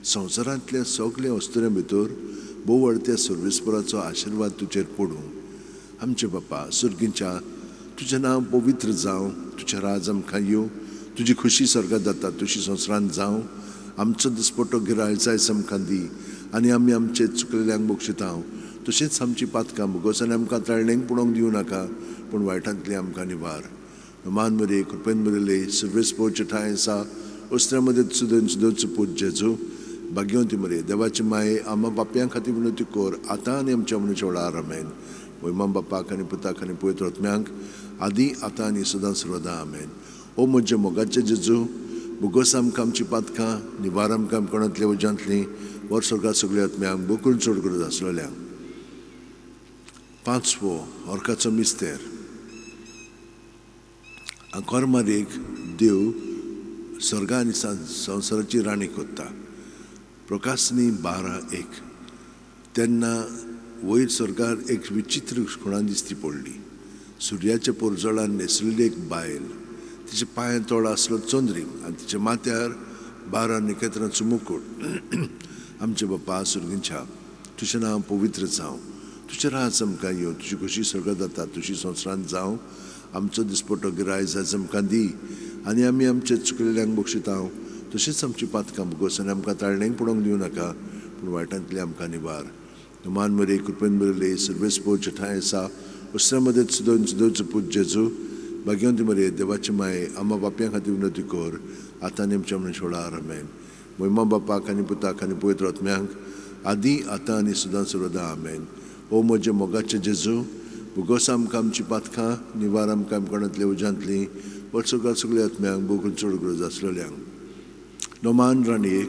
संवसारांतल्या सगल्या अस्तुऱ्यां भितर भोव सर्वेस्पराचो आशिर्वाद तुजेर पडूं. आमचे बापा सर्गीच्या, तुजें नांव पवित्र जावं, तुजें राज आमकां येवं, तुजी खोशी सर्गां जाता तशी संवसारांत जावं. आमचो दिसपटो गिरायज आयज आमकां दी आनी आमी आमचे चुकलेल्यांक बक्षिता तशेंच आमची पातकां भोगोस आनी आमकां ताळणेक पडोवंक दिवं नाका, पूण वायटांतली आमकां निवार. मान मरे कृपेन मरिले सर्वेस्पोर ठांय आसा वस्त्रा मदत सुदन सुदोचो पूत जेजू भाग्यवंती मरे देवाची माये आम्हा पापयां खातीर विनवती कर आतां आनी आमच्या मनुष्य वेळार. आमेन. महिमा बापाक आनी पुताक आनी पवित्र आत्म्यांक, आदी आतां आनी सदां सर्वदा. आमेन. ओ म्हज्या मोगाचे जेजू, भोगोस आमकां आमची पातकां, निवार आमकां कोणांतल्या उज्यांतली, वर सर्गा सगळ्या आत्म्यांक बोकून चड गरज आसलेल्यांक. पांचवो अर्काचो मिस्तेर. आंकोर मारयेक देव सर्गा आनी संवसाराची राणी कोत्ता. प्रकाशनी 12:1. तेन्ना वयर सर्गार एक विचित्र खुणा दिसती पडली. सुर्याच्या पोरजळान न्हेसलेली एक बायल, तिच्या पांयां तोडा आसलो चंद्रीम आनी तिच्या माथ्यार 12 नखेत्रांचो मुकूट. आमचे बापा सर्गीच्या, तुजें नांव पवित्र जावं, तुजें राज आमकां येवं, तुजी खोशी सर्गां जाता तशी संवसारांत जावं. आमचो दिसपटो गिरायज आज आमकां दी आनी आमी आमचे चुकलेल्यांक बक्षिता तशेंच आमची पातकां भोगोस आनी आमकां ताळणेक पडोवंक दिवं नाका, पूण वायटांतली आमकां निवार. मान मरे कृपेन बरयले सर्वेस्पोर ठांय आसा वस्त्रा मदत सुदोन सुदोचो पूत जेजू भाग्यवंती मरे देवाची माये आम्हा पापयां खातीर विनवती कर आतां आनी आमच्या मनुष्य वेळार. आमेन. महिमा बापाक आनी पुताक आनी पवित्र आत्म्यांक, आदी आतां आनी सदां सर्वदा. आमेन. ओ म्हज्या मोगाचे जेजू, भोगोस आमकां आमची पातकां, निवार आमकां कोणांतल्या उज्यांतली, वर सगळ्या सगळ्या आत्म्यांक बोकून चड गरज आसलेल्यांक. नोमान राणये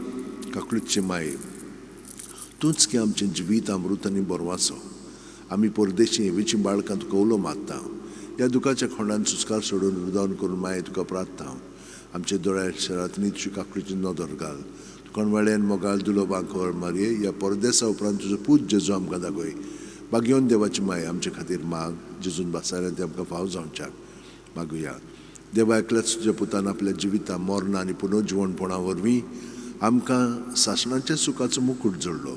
काकळीचे माये, तूंच की आमचें जिवीत अमृत आनी बरवाचो. आमी परदेशी हेवेची बाळकां तुका उलो मारता. ह्या दुखाच्या खोंडान सुस्कार सोडून रुदावन करून माये तुका प्रार्थता. आमच्या दोळ्या शरांतनी तुजी काकळीची नदर घाल. तुका वेळेन मोगाल दुलो बांकोर मारये. ह्या परदेसा उपरांत तुजो पूत जेजू आमकां दाखय. भाग्यवंत देवाची माय आमचे खातीर माग, जेजून भासायल्यान ते आमकां फाव जावच्याक. मागुया. देवा एकल्याच तुज्या पुतान आपल्या जिविता मरणा आनी पुनर्जिवणपणा वरवीं आमकां सासणाच्या सुखाचो मुकूट जोडलो.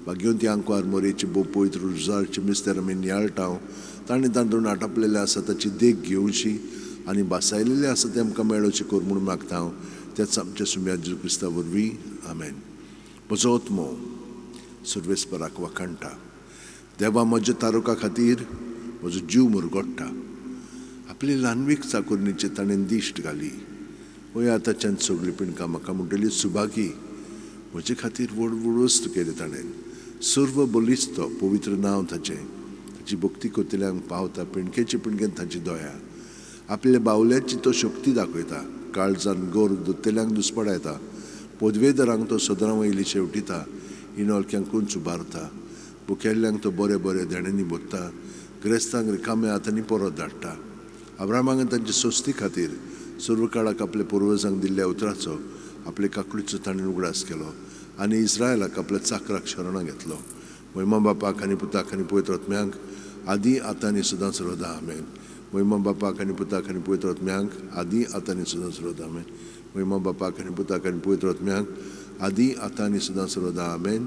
भाग्यवंती आंकवार मोरेची भोव पवित्र रुजारची मिस्तेर आमी नियाळटा. ताणें तांदूळ आटापलेलें आसा ताची देख घेवची आनी भासायलेलें आसा तें आमकां मेळोवचें कर म्हूण मागता हांव त्याच आमच्या सुम्या जेजू क्रिस्ता वरवीं. आमेन. म्हजो आत्मो सर्वेस्पराक वाखाणटा. देवा म्हज्या तारुका खातीर म्हजो जीव मुरगोडटा. आपली ल्हानवीक चाकोरणीचे ताणें दिश्ट घाली. वय आतांच्यान सगळीं पिणकां म्हाका म्हणटली सुभागी. म्हजे खातीर व्हड व्हड वस्तू केली ताणें. सर्व बलिस्तो पवित्र नांव ताचें. ताची भक्ती करतल्यांक पावता पिणकेचे पिणकेन ताची दया. आपल्या बावल्याची तो शक्ती दाखयता. काळजान गोर दोत्तेल्यांक दुस्पडायता. पदवेदारांक तो सदरां वयली शेवटिता. इनोळक्यांक कुंच उबारता. भुकेल्ल्यांक तो बरे बरे देण्यांनी भरता. ग्रेस्तांक रिकाम्या हातांनी परत धाडटा. अब्रामाक तांचे सोस्ती खातीर सर्व काळाक आपल्या पुर्वजांक दिल्ल्या उतराचो आपले काकडीचो ताणें उगडास केलो आनी इस्रायलाक आपल्या चाकराक शरणां घेतलो. महिमा बापाक आनी पुताक आनी पवित्र आत्म्यांक, आदी आतां आनी सदां सर्वदा. आमेन. महिमा बापाक आनी पुताक आनी पवित्र आत्म्यांक, आदी आतां आनी सदां सर्वदा. आमेन. महिमा बापाक आनी पुताक आनी पवित्र आत्म्यांक, आदी आतां आनी सदां सर्वदा. आमेन.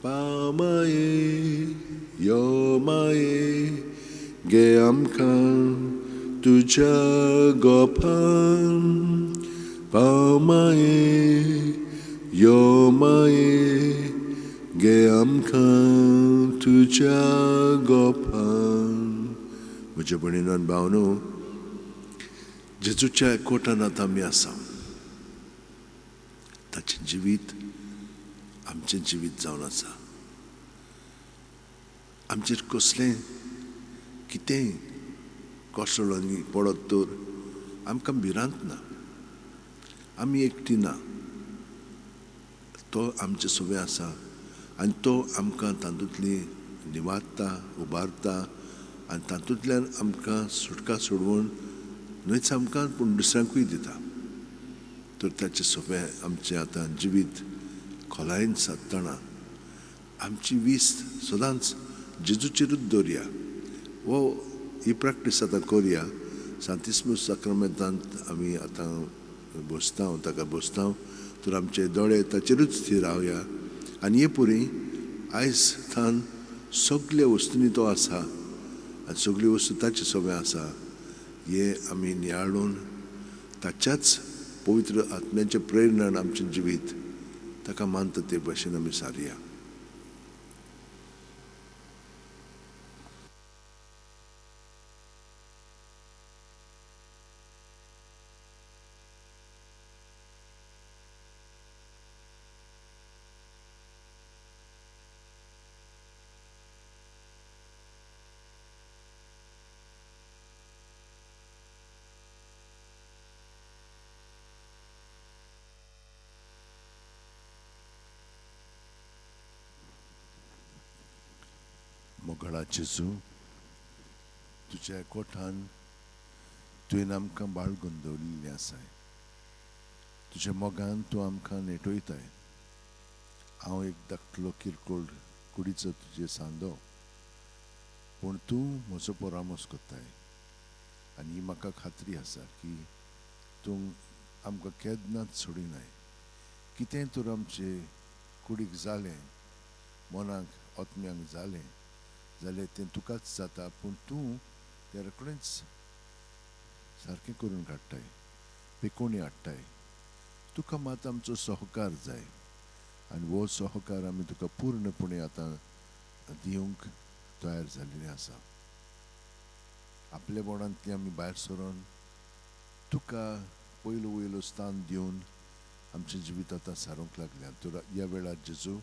पामाये यो माये गे आमकां तुज्या गोपान, पाव माये, यो माये, घे आमकां तुज्या गोपान. म्हज्या भयणीनो आनी भावनो, जेजूच्या एकवटान आतां आमी आसा. ताचें जिवीत आमचें जिवीत जावन आसा. आमचेर कसलें कितेंय कोसळून पडत तर आमकां भिरांत ना, आमी एकटी ना. तो आमचे सवे आसा आनी तो आमकां तातूंतली निवारता, उबारता आनी तातूंतल्यान आमकां सुटका सोडवून न्हयच आमकां पूण दुसऱ्यांकूय दिता. तर ताचे सोंपें आमचें आतां जिवीत खोलायेन सादतना आमची वीस सदांच जेजूचेरूच दवरया. हो ही प्रॅक्टीस आतां करया. सांतिस्मू साक्रामेंतांत आमी आतां बसता, ताका बसता, तर आमचे दोळे ताचेरूच थीर रावया. आनी हे पुरी आयज थान सगल्या वस्तूंनी तो आसा आनी सगल्यो वस्तू ताचे सगळें आसा हें आमी नियाळून ताच्याच पवित्र आत्म्याच्या प्रेरणान आमचें जिवीत ताका मानता ते भाशेन आमी सारया. मोगळा जेजू, तुज्या एकवटान तुवें आमकां बाळगून दवरिल्लें आसाय. तुज्या मोगान तूं आमकां नेटयताय. हांव एक धाकटलो किरकोळ कुडीचो तुजे सांदो, पूण तूं म्हजो परामर्श करताय आनी ही म्हाका खात्री आसा की तूं आमकां केन्नाच सोडिनाय. कितें तर आमचे कुडीक जालें, मनाक आत्म्यांक जालें जाल्यार तें तुकाच जाता, पूण तूं तें रोखडेंच सारकें करून काडटाय, पेकोणी हाडटाय. तुका मात आमचो सहकार जाय आनी हो सहकार आमी तुका पूर्णपणे आतां दिवंक तयार जाल्लें आसा. आपल्या बोणांतली आमी भायर सरून तुका पयलो वयलो स्थान दिवन आमचें जिवीत आतां सारूंक लागल्या. तर ह्या वेळार जेजू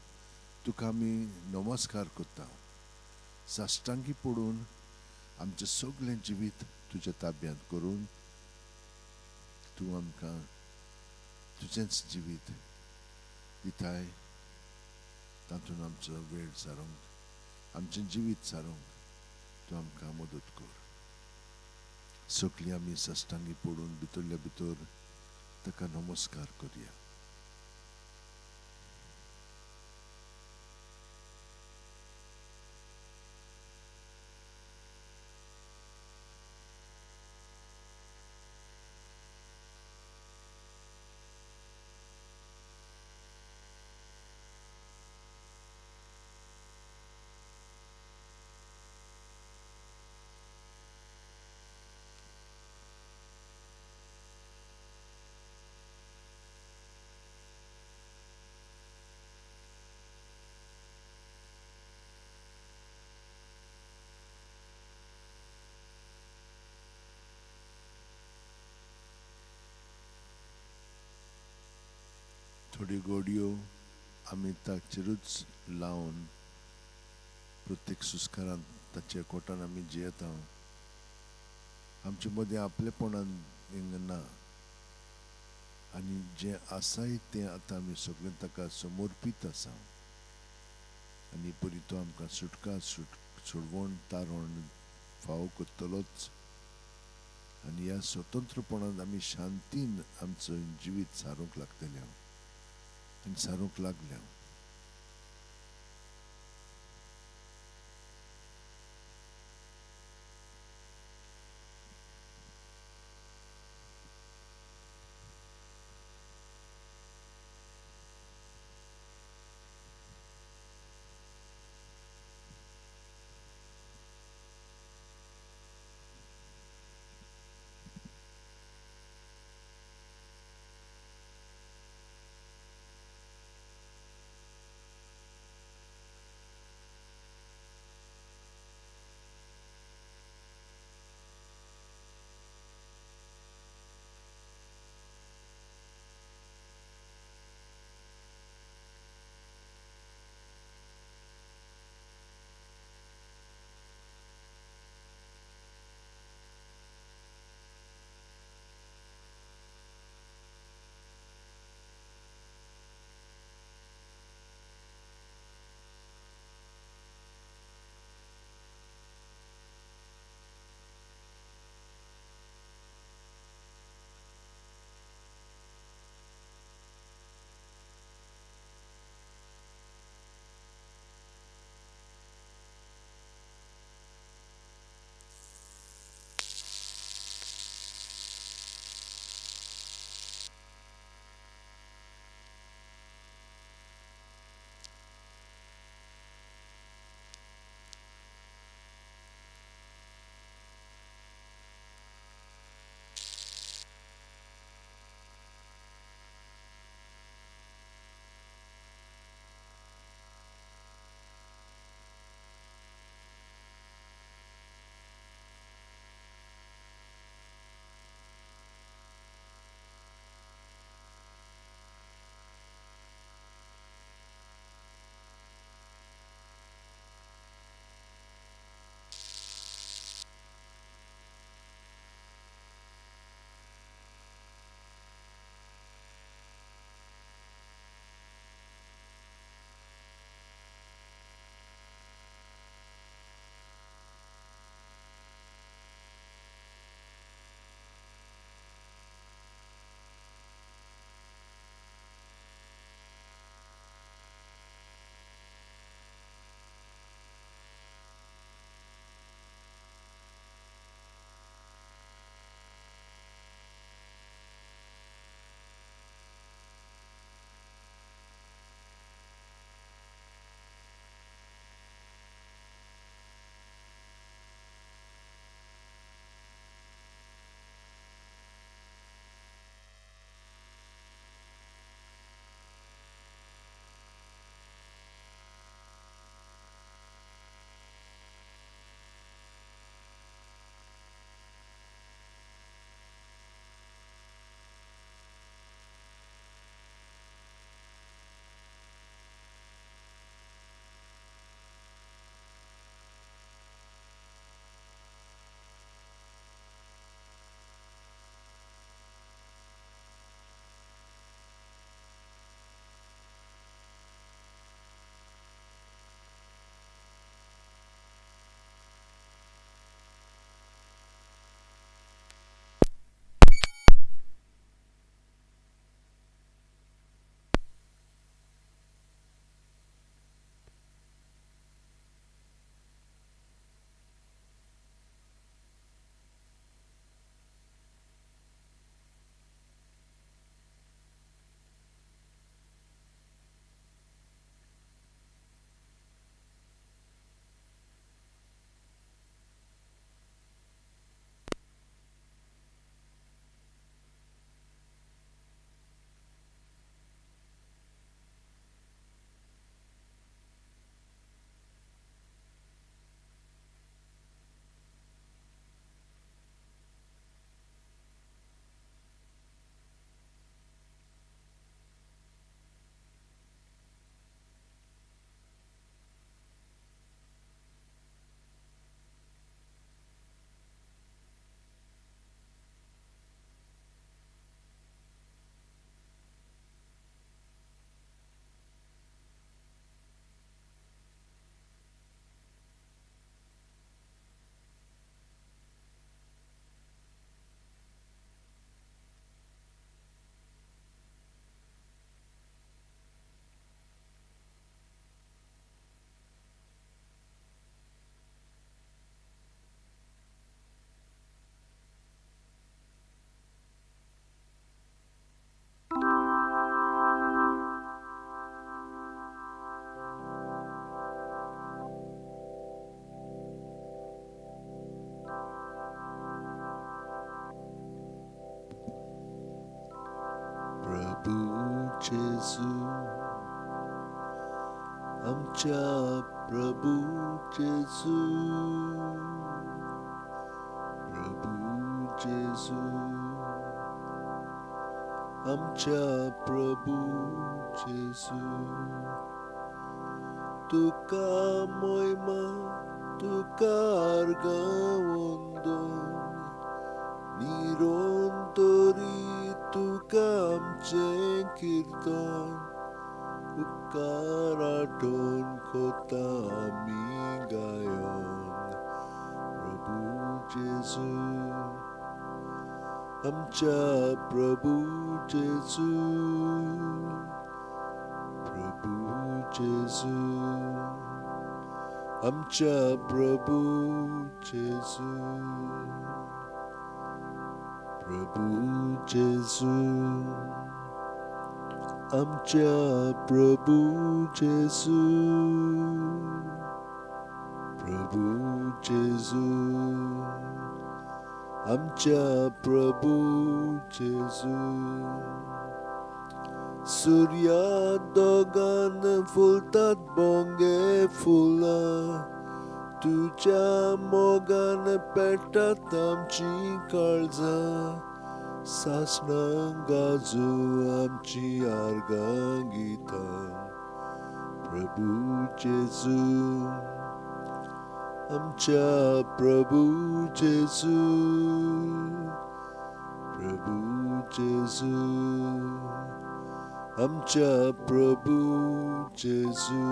तुका आमी नमस्कार करता. साश्टांगी पडून आमचें सगळें जिवीत तुज्या ताब्यांत करून तूं आमकां तुजेंच जिवीत दिताय. तातूंत आमचो वेळ सारूंक, आमचें जिवीत सारूंक तूं आमकां मदत कर. सगळीं आमी साश्टांगी पडून भितरल्या भितर ताका नमस्कार करया. थोड्यो गोडयो आमी ताचेरूच लावन प्रत्येक सुस्कारांत ताच्या कोटान आमी जियेता. आमचे मदें आपलेपणान ना आनी जें आसाय तें आतां आमी सगळें ताका समर्पीत आसा. आनी परी तो आमकां सुटका सोडवण तारण फावो करतलोच. आनी ह्या स्वतंत्रपणान आमी शांतीन आमचो जिवीत सारूंक लागतलें आनी सारूंक लागल्या. जेजू, आमच्या प्रभू जेजू, प्रभू जेजू, आमच्या प्रभू जेजू. तुका मोयमा, तुका अर्गां वंदन, निरंतरी तुका आमचें किर्तन, उपकार आठोवन कोता आमी गायन. प्रभू जेजू, आमच्या प्रभू जेजू, प्रभू जेजू, आमच्या प्रभू जेजू, प्रभू जेजू, आमच्या प्रभू जेजू, प्रभू जेजू, आमच्या प्रभू जेजू. सुर्या दोगान फुलतात बोंगे फुलां, तुज्या मोगान पेट्टात आमची काळजां, सासणां गाजू आमची आर्गां गितां. प्रभू जेजू, आमच्या प्रभू जेजू, प्रभू जेजू, आमच्या प्रभू जेजू.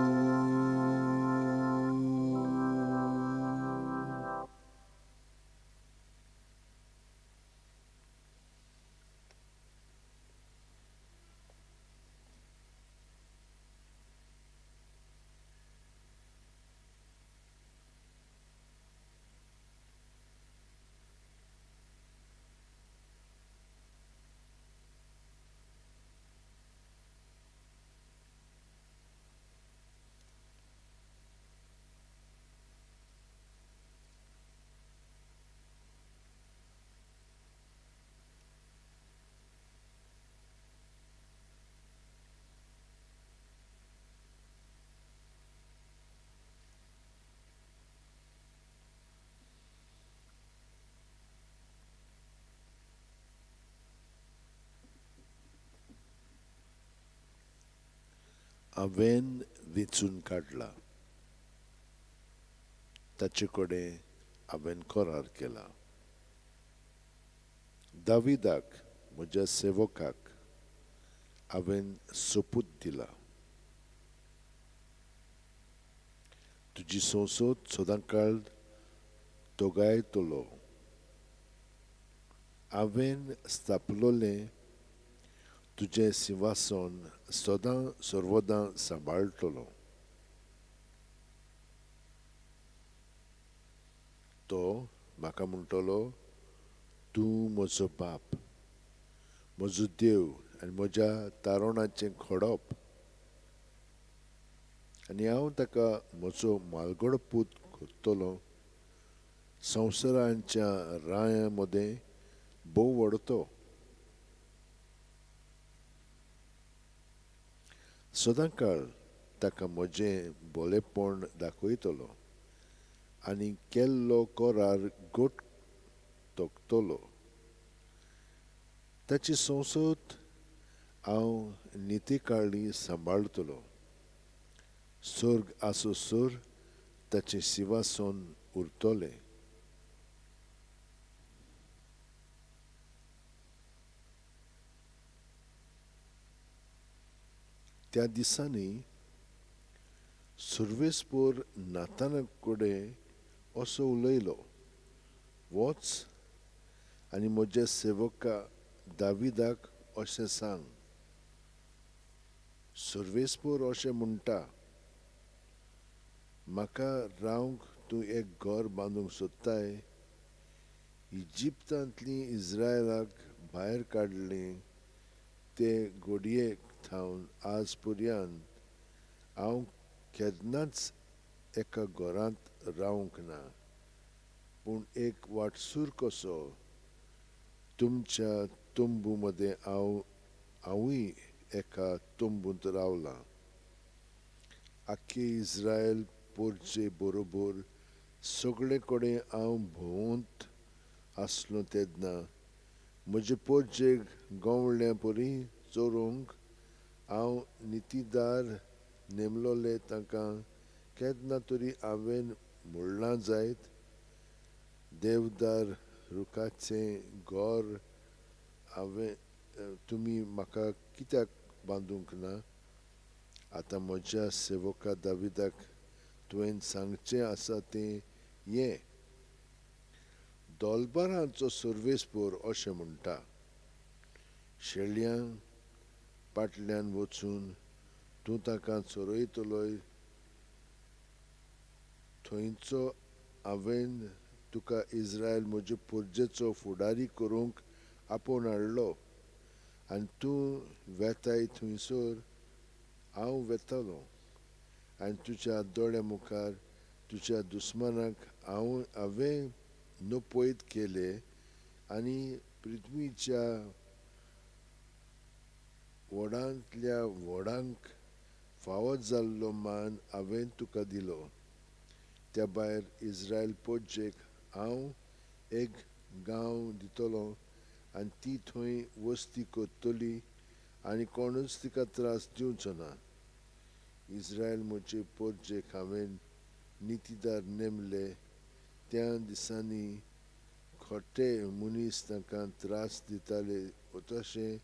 हांवें वेंचून काडला, ताचे कडेन हांवें करार केला. दाविदाक म्हज्या सेवकाक हांवें सोपूत दिला, तुजी संसद सदांकाळ तोगायतलो. हांवें स्थापलोलें तुजें सिंवासन सदां सर्वदां सांबाळटलो. तो म्हाका म्हणटलो, तूं म्हजो बाप, म्हजो देव आनी म्हज्या तारणाचें खडप, आनी हांव ताका म्हजो मालगडो पूत करतलो. संवसाराच्या रायां मदें भोव व्हडतो. सदांकाळ ताका म्हजें बोलेपण दाखयतलो आनी केल्लो करार गोट तोखतलो. ताची संसद हांव नितीकाळी सांबाळटलो. स्वर्ग आसोसर ताचें सिंवासन उरतलें. त्या दिसांनी सुर्वेस्पोर नाताना कडेन असो उलयलो, वच आनी म्हज्या सेवका दाविदाक अशें सांग, सुर्वेस्पोर अशें म्हणटा, म्हाका रावंक तूं एक घर बांदूंक सोदताय. इजिप्तांतलीं इस्रायलाक भायर काडलीं ते घडयेक थावन आज पर्यंत हांव केन्नाच एका घरांत रावंक ना, पूण एक वाटसूर कसो तुमच्या तंबू मदें हांव हांवूय एका तंबूंत रावलां. आख्खे इस्रायल पोरचे बरोबर सगळे कडेन हांव भोंवत आसलो तेन्ना म्हजे पोरचेक गवळ्या परी चोरूंक हांव नितीदार नेमलोले तांकां केन्ना तरी हांवें म्हणलां जायत, देवदार रुखाचें घर हांवें तुमी म्हाका कित्याक बांदूंक ना? आतां म्हज्या सेवका दाविदाक तुवें सांगचें आसा तें हें, दोलबारांचो सर्वेस्पोर अशें म्हणटा, शेळयां पाटल्यान वचून तूं ताका चरयतलोय थंयचो हांवें तुका इस्रायल म्हजे पुर्जेचो फुडारी करूंक आपोवन हाडलो आनी तूं वेताय थंयसर हांव वेतालो आनी तुज्या दोळ्या मुखार तुज्या दुस्मानाक हांवें नपयत केले आनी पृथ्वीच्या व्हडांतल्या व्हडांक फावो जाल्लो मान हांवें तुका दिलो. त्या भायर इस्रायल पोरजेक हांव एक गांव दितलो आनी ती थंय वस्ती करतली आनी कोणूच तिका त्रास दिवचो ना. इस्रायल म्हजे पोरजेक हांवें नितीदार नेमले त्या दिसांनी खोटे मनीस तांकां त्रास दिताले तशें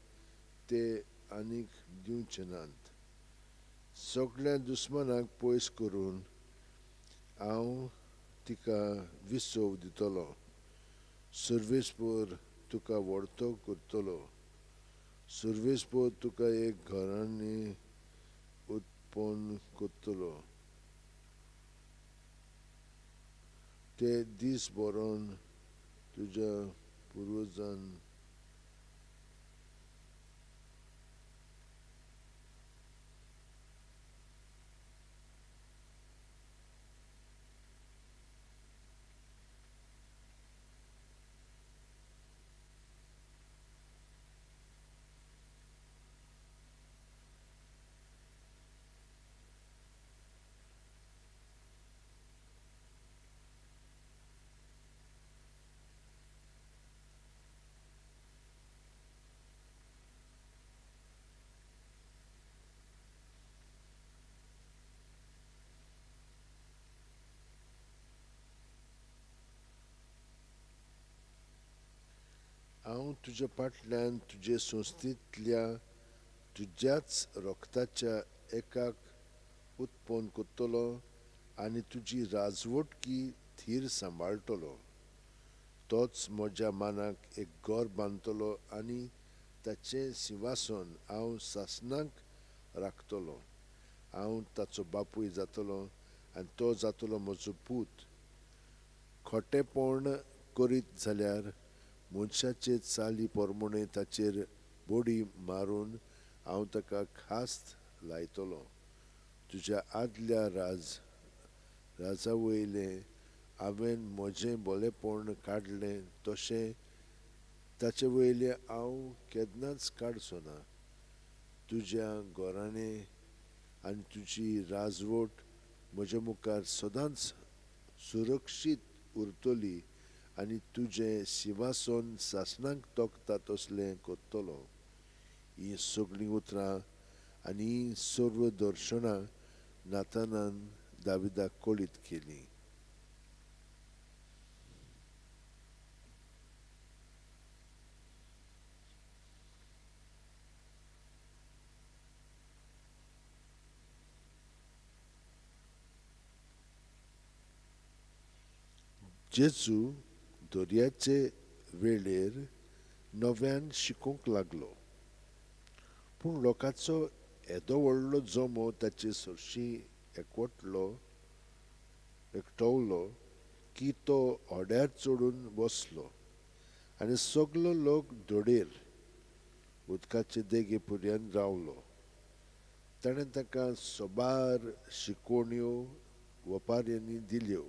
ते आनीक दिवचे नात. सगळ्या दुस्मानाक पयस करून हांव तिका विसव दितलो. सर्वेस्पोर तुका व्हडतो करतलो. सर्वेस्पोर तुका एक घरांनी उत्पन्न करतलो. ते दीस बरोवन तुज्या पुर्वजान हांव तुज्या फाटल्यान तुजे संस्थेंतल्या तुज्याच रक्ताच्या एकाक उत्पन्न करतलो आनी तुजी राजवटकी थीर सांबाळटलो. तोच म्हज्या मानाक एक घर बांदतलो आनी ताचें सिंवासन हांव सासणाक राखतलो. हांव ताचो बापूय जातलो आनी तो जातलो म्हजो पूत. खोटेपण करीत जाल्यार मनशाचे चाली प्रमाणे ताचेर बडी मारून हांव ताका खास्त लायतलो. तुज्या आदल्या राजा वयलें हांवें म्हजें बोलेपण काडलें तशें ताचे वयलें हांव केन्नाच काडचो ना. तुज्या घराणें आनी तुजी राजवट म्हज्या मुखार सदांच सुरक्षीत उरतली आनी तुजें सिंवासन सासणाक तोखता तसलें करतलो. हीं सगळीं उतरां आनी हीं सर्व दर्शनां नातानान दाविदाक कळीत केलीं. जेजू दर्याचे वेळेर नव्यान शिकूंक लागलो. पूण लोकांचो येदो व्हडलो जमो ताचे सरशी एकटवलो की तो होड्यार चडून बसलो आनी सगलो लोक धडेर उदकाचे देगे पर्यंत रावलो. ताणें ताका सोबार शिकवण्यो वपाऱ्यांनी दिल्यो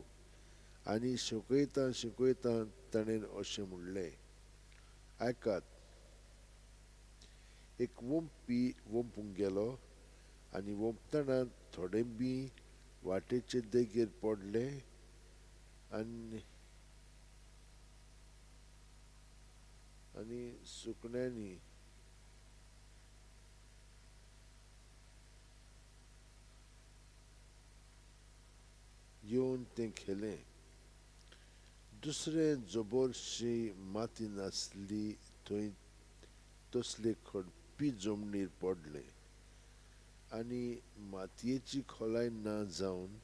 आनी शिकयता शिकयता ताणें अशें म्हणलें, आयकात, एक वोंपी वोंपूंक गेलो आनी वोंपतना थोडें बीं वाटेचे देगेर पडलें आनी आनी सुकण्यांनी येवन तें खेलें. दुसरें जबरशी माती नासली थंय तसले खडपी जमनीर पडलें आनी मातयेची खोलाय ना जावन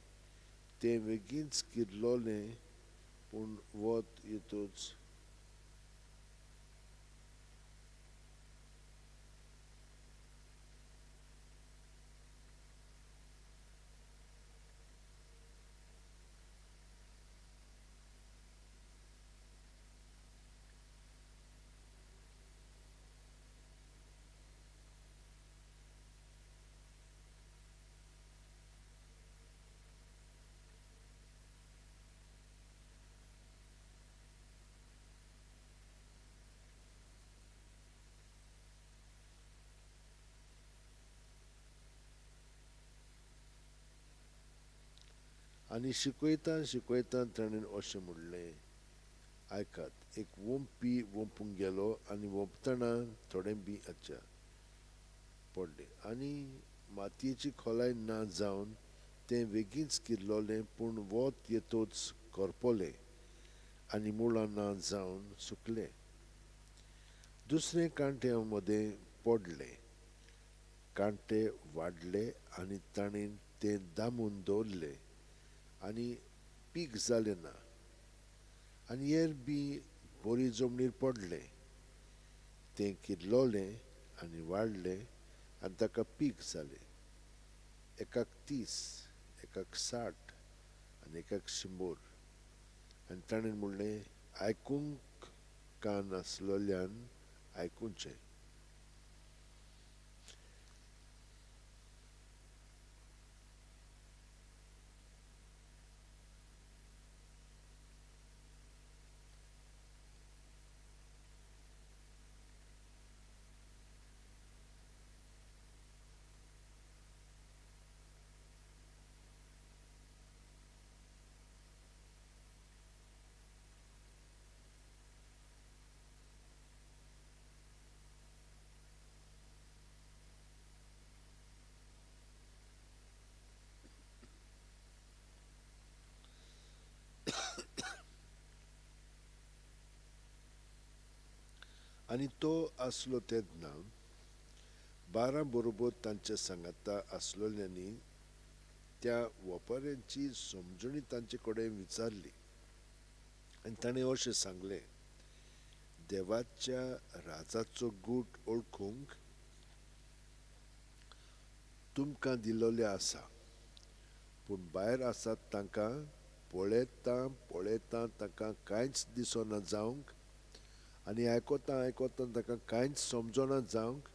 तें वेगींच किरलोलें, पूण वत येतच आनी शिकयता शिकयता ताणें अशें म्हणलें, आयकात, एक वोंपी वोंपूंक गेलो आनी वोंपतना थोडें बीं आच्छा पडलें आनी मातयेची खोलाय ना जावन तें वेगींच किरलोलें, पूण वत येतच करपलें आनी मुळां ना जावन सुकलें. दुसरें कांट्या मदें पडलें, कांटे वाडले आनी ताणें तें दामून दवरलें आनी पीक जालें ना. आनी हेर बी बरी जमनीर पडलें, तें किरलोलें आनी वाडलें आनी ताका पीक जालें, एकाक 30, एकाक 60 आनी एकाक 100. आनी ताणें म्हणलें, आयकूंक कान आसलोल्यान आयकुचें. आनी तो आसलो तेन्ना 12 बरोबर तांच्या सांगाता आसलोल्यांनी त्या वपाऱ्यांची समजणी तांचे कडेन विचारली आनी ताणें अशें सांगलें, देवाच्या राजाचो गूट ओळखूंक तुमकां दिल्लोलें आसा, पूण भायर आसात तांकां पळयता पळयता तांकां कांयच दिसना जावंक आनी आयकता आयकता तांकां कांयच समजना जावंक,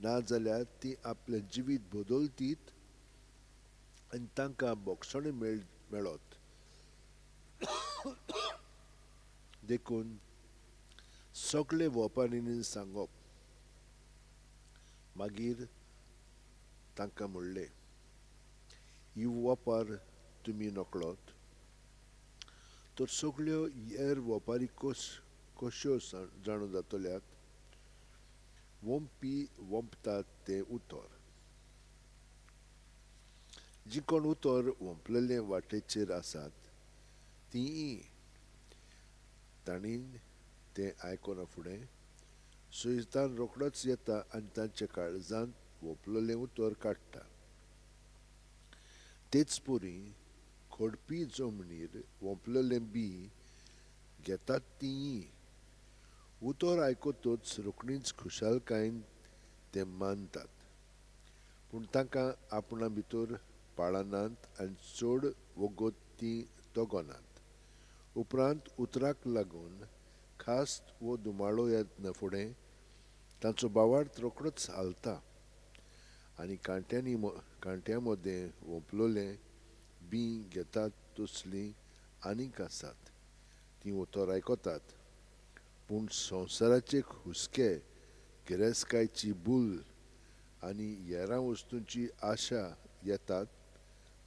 ना जाल्यार ती आपलें जिवीत बदलतीत आनी तांकां बोगसणें मेळत. देखून सगळे वपारींनी सांगप. मागीर तांकां म्हणलें, ही वपार तुमी नकळत तर सगळ्यो हेर वपारी कश्यो जाणू जातल्यात. वोंपी वोंपतात तें उतर, जी कोण उतर वोंपलेले वाटेचेर आसात तीं तांणी तें आयकना फुडें सुयतान रोखडोच येता आनी तांच्या काळजांत वोंपलेलें उतर काडटा. तेच परी खडपी जमनीर वोंपलेलें बीं घेतात तीं उतर आयकतच रोखडीच खुशालकायेन तें मानतात, पूण तांकां आपणा भितर पाळनात आनी चड वगत तीं तगनात. उपरांत उतराक लागून खास वो दुमाळो येतना फुडें तांचो बावार्थ रोखडोच हालता आनी कांट्या मदें वोंपलोलें बीं घेतात तसलीं आनीक आसात, तीं उतर आयकतात, पूण संवसाराचे हुस्के, गिरेस्तकायची भूल आनी हेरां वस्तूंची आशा येतात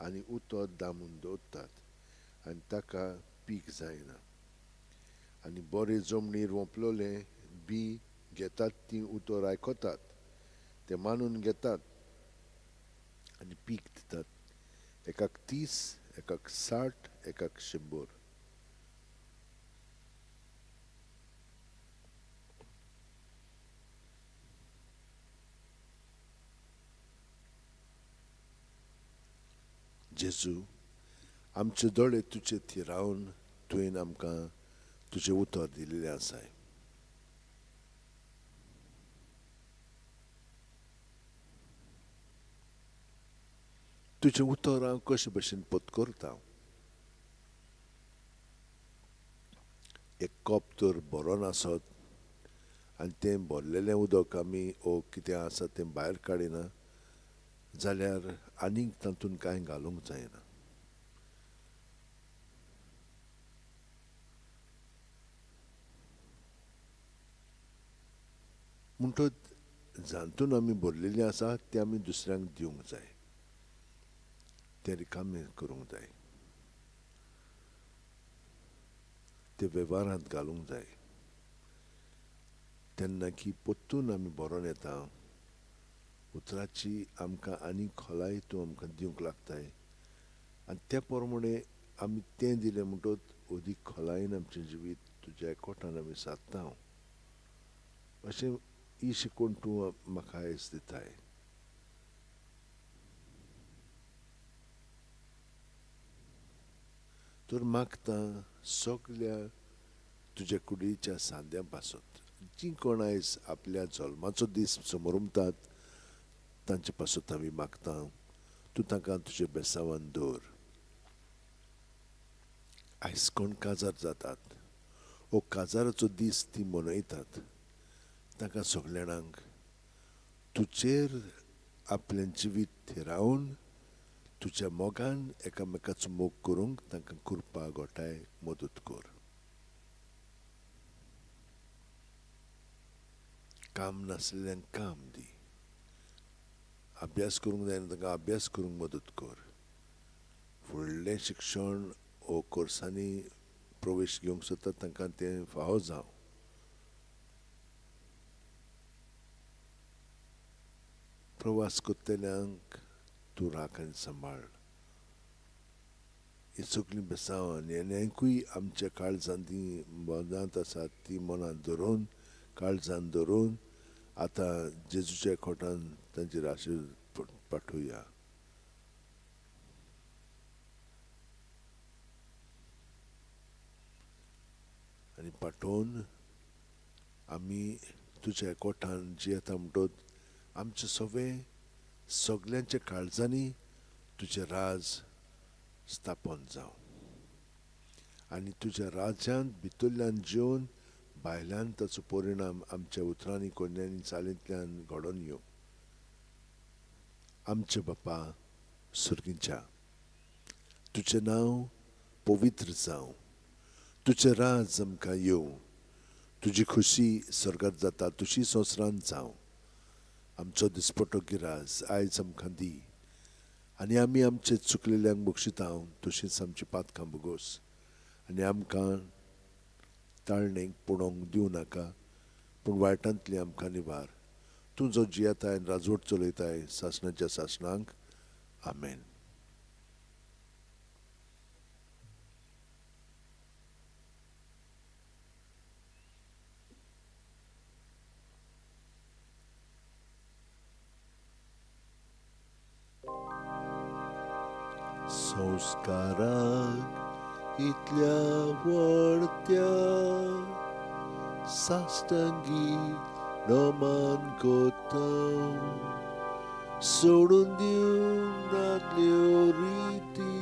आनी उतर दामून दवरतात आनी ताका पीक जायना. आनी बरे जमनीर वोंपलोलें बी घेतात ती उतर आयकतात, ते मानून घेतात आनी पीक दितात, एकाक 30, एकाक 60, एकाक 100. जेजू, आमचे दोळे तुजे थिरावन तुवें आमकां तुजें उतर दिल्लें आसाय. तुजें उतर हांव कशे भशेन पत्करता. एक कप तर बरो नासत आनी तें भरलेलें उदक आमी ओ कितें आसा तें भायर काडिना जाल्यार आनीक तातूंत कांय घालूंक जायना. म्हणटच जातून आमी भरलेलीं आसा तें आमी दुसऱ्यांक दिवंक जाय, तें रिकामें करूंक जाय, ते वेव्हारांत घालूंक जाय. तेन्ना की परतून आमी बरोवन येता उतराची आमकां आनी खोलाय तूं आमकां दिवंक लागताय आनी त्या प्रमाणे आमी तें दिलें म्हणटच अदीक खोलायेन आमचें जिवीत तुज्या एकवटान आमी सादता. अशें ही शिकवण तूं म्हाका आयज दिताय. तर मागता सगल्या तुज्या कुडीच्या सांद्या पासत जी कोण आयज आपल्या जल्माचो दीस समरुमतात तांचे पासत आमी मागता तूं तांकां तुजे बेसावान दवर. आयज कोण काजार जातात वो काजाराचो दीस ती मनयतात तांकां सगळ्यांक तुजेर आपलें जिवीत थिरावन तुज्या मोगान एकामेकाचो मोग करूंक तांकां कृपा गोठाय मदत कर. काम नासलेल्यांक काम दी, अभ्यास करूंक जायना तांकां अभ्यास करूंक मदत कर, फुडलें शिक्षण वो कोर्सांनी प्रवेश घेवंक सोदतात तांकां तें फावो जावं. प्रवास करतल्यांक तूं राख आनी सांबाळ. ही सगळीं बेसांव आनी आनीकूय आमच्या काळजान ती मनांत आसात ती मनांत धरून काळजान धरून आतां जेजूच्या खोटान तांचेर आशिर्वाद पाठोवया. आनी पाठोवन आमी तुज्या कोठान जियेता म्हणटच आमचें सगळें सगल्यांच्या काळजांनी तुजें राज स्थापन जावं आनी तुज्या राज्यांत भितरल्यान जेवन भायल्यान ताचो परिणाम आमच्या उतरांनी कोन्यांनी चालींतल्यान घडोवन येवं. आमचे बापा सुर्गींच्या, तुजें नांव पवित्र जावं, तुजें राज आमकां येवं, तुजी खुशी स्वर्गांत जाता तुजी संवसारांत जावं. आमचो दिसपटो गिराज आयज आमकां दी आनी आमी आमचे चुकलेल्यांक बक्षिता तशींच आमची पातकां भोगोस आनी आमकां ताळणेक पळोवंक दिवं नाका पूण वायटांतली आमकां निवार. तूं जो जियेताय आनी राजवट चलयताय सासणाच्या सासणांक. आमेन. संस्काराक इतल्या व्हडत्या साश्टांगी नमन करता, सोडून दिवंक नातल्यो रिती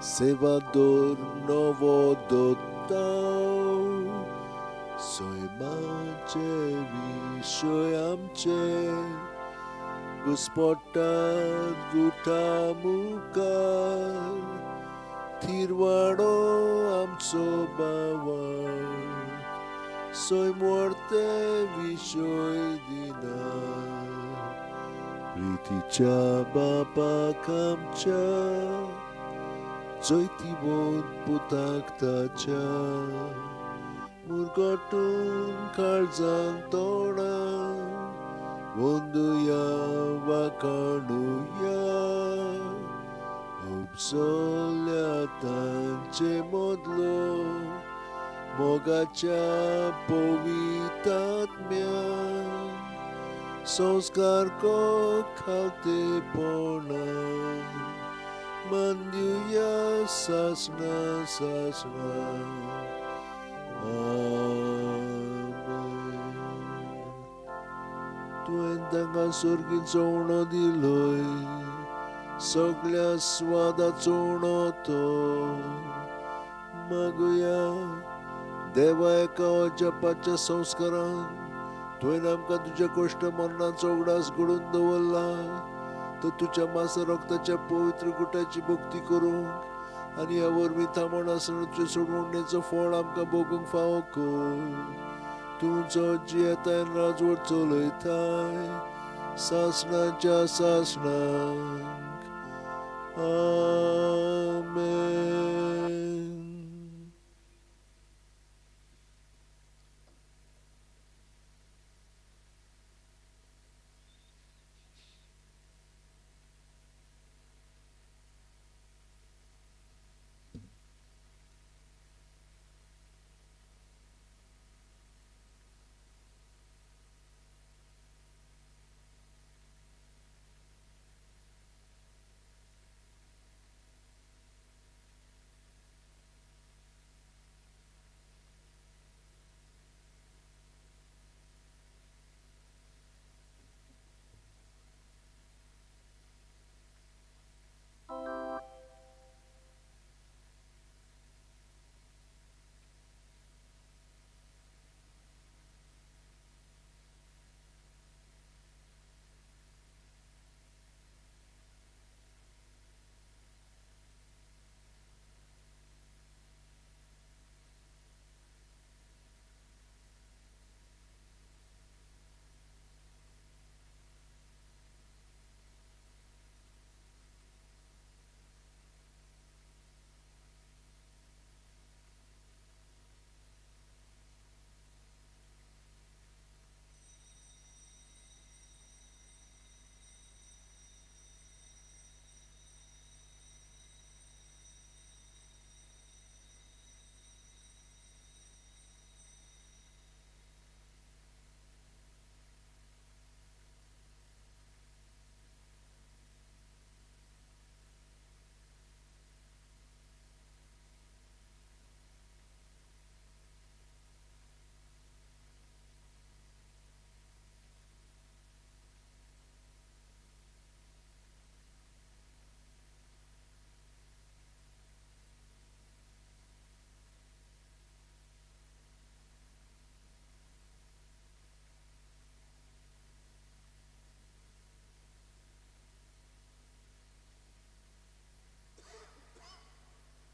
सेवा दवर नवो दत्ता. सैमाचे विशय आमचे घुस्पट्टात गुठा मुखार, थिरवाडो आमचो बावळ सैम व्हरते विशय दिना. प्रितीच्या बापाक आमच्या जैतिवंत पुताक ताच्या मुरगटून काळजान तोंडा वंदुया वाकाणुया. उपसल्या तांचे मदलो मोगाच्या पवितात्म्यान संस्कार को खालतेपणान मंदिया सासना सासना. आमेन. तुवें तांकां सर्गीचो उणो दिलोय, सगळ्या स्वादाचो उणो तो. मागुया देवा, एका अजापाच्या संस्कारान तुवें आमकां तुज्या कश्ट मरणाचो उगडास घडोवन दवरला, तर तुज्या मासा रक्ताच्या पवित्र गुटाची भक्ती करूंक आनी ह्या वरवीं थांबोवन आसतना तुजे सोडवणेचो फळ आमकां भोगूंक फावो कर. तुजो जियेताय राजवट चलयताय सासणाच्या सासणां.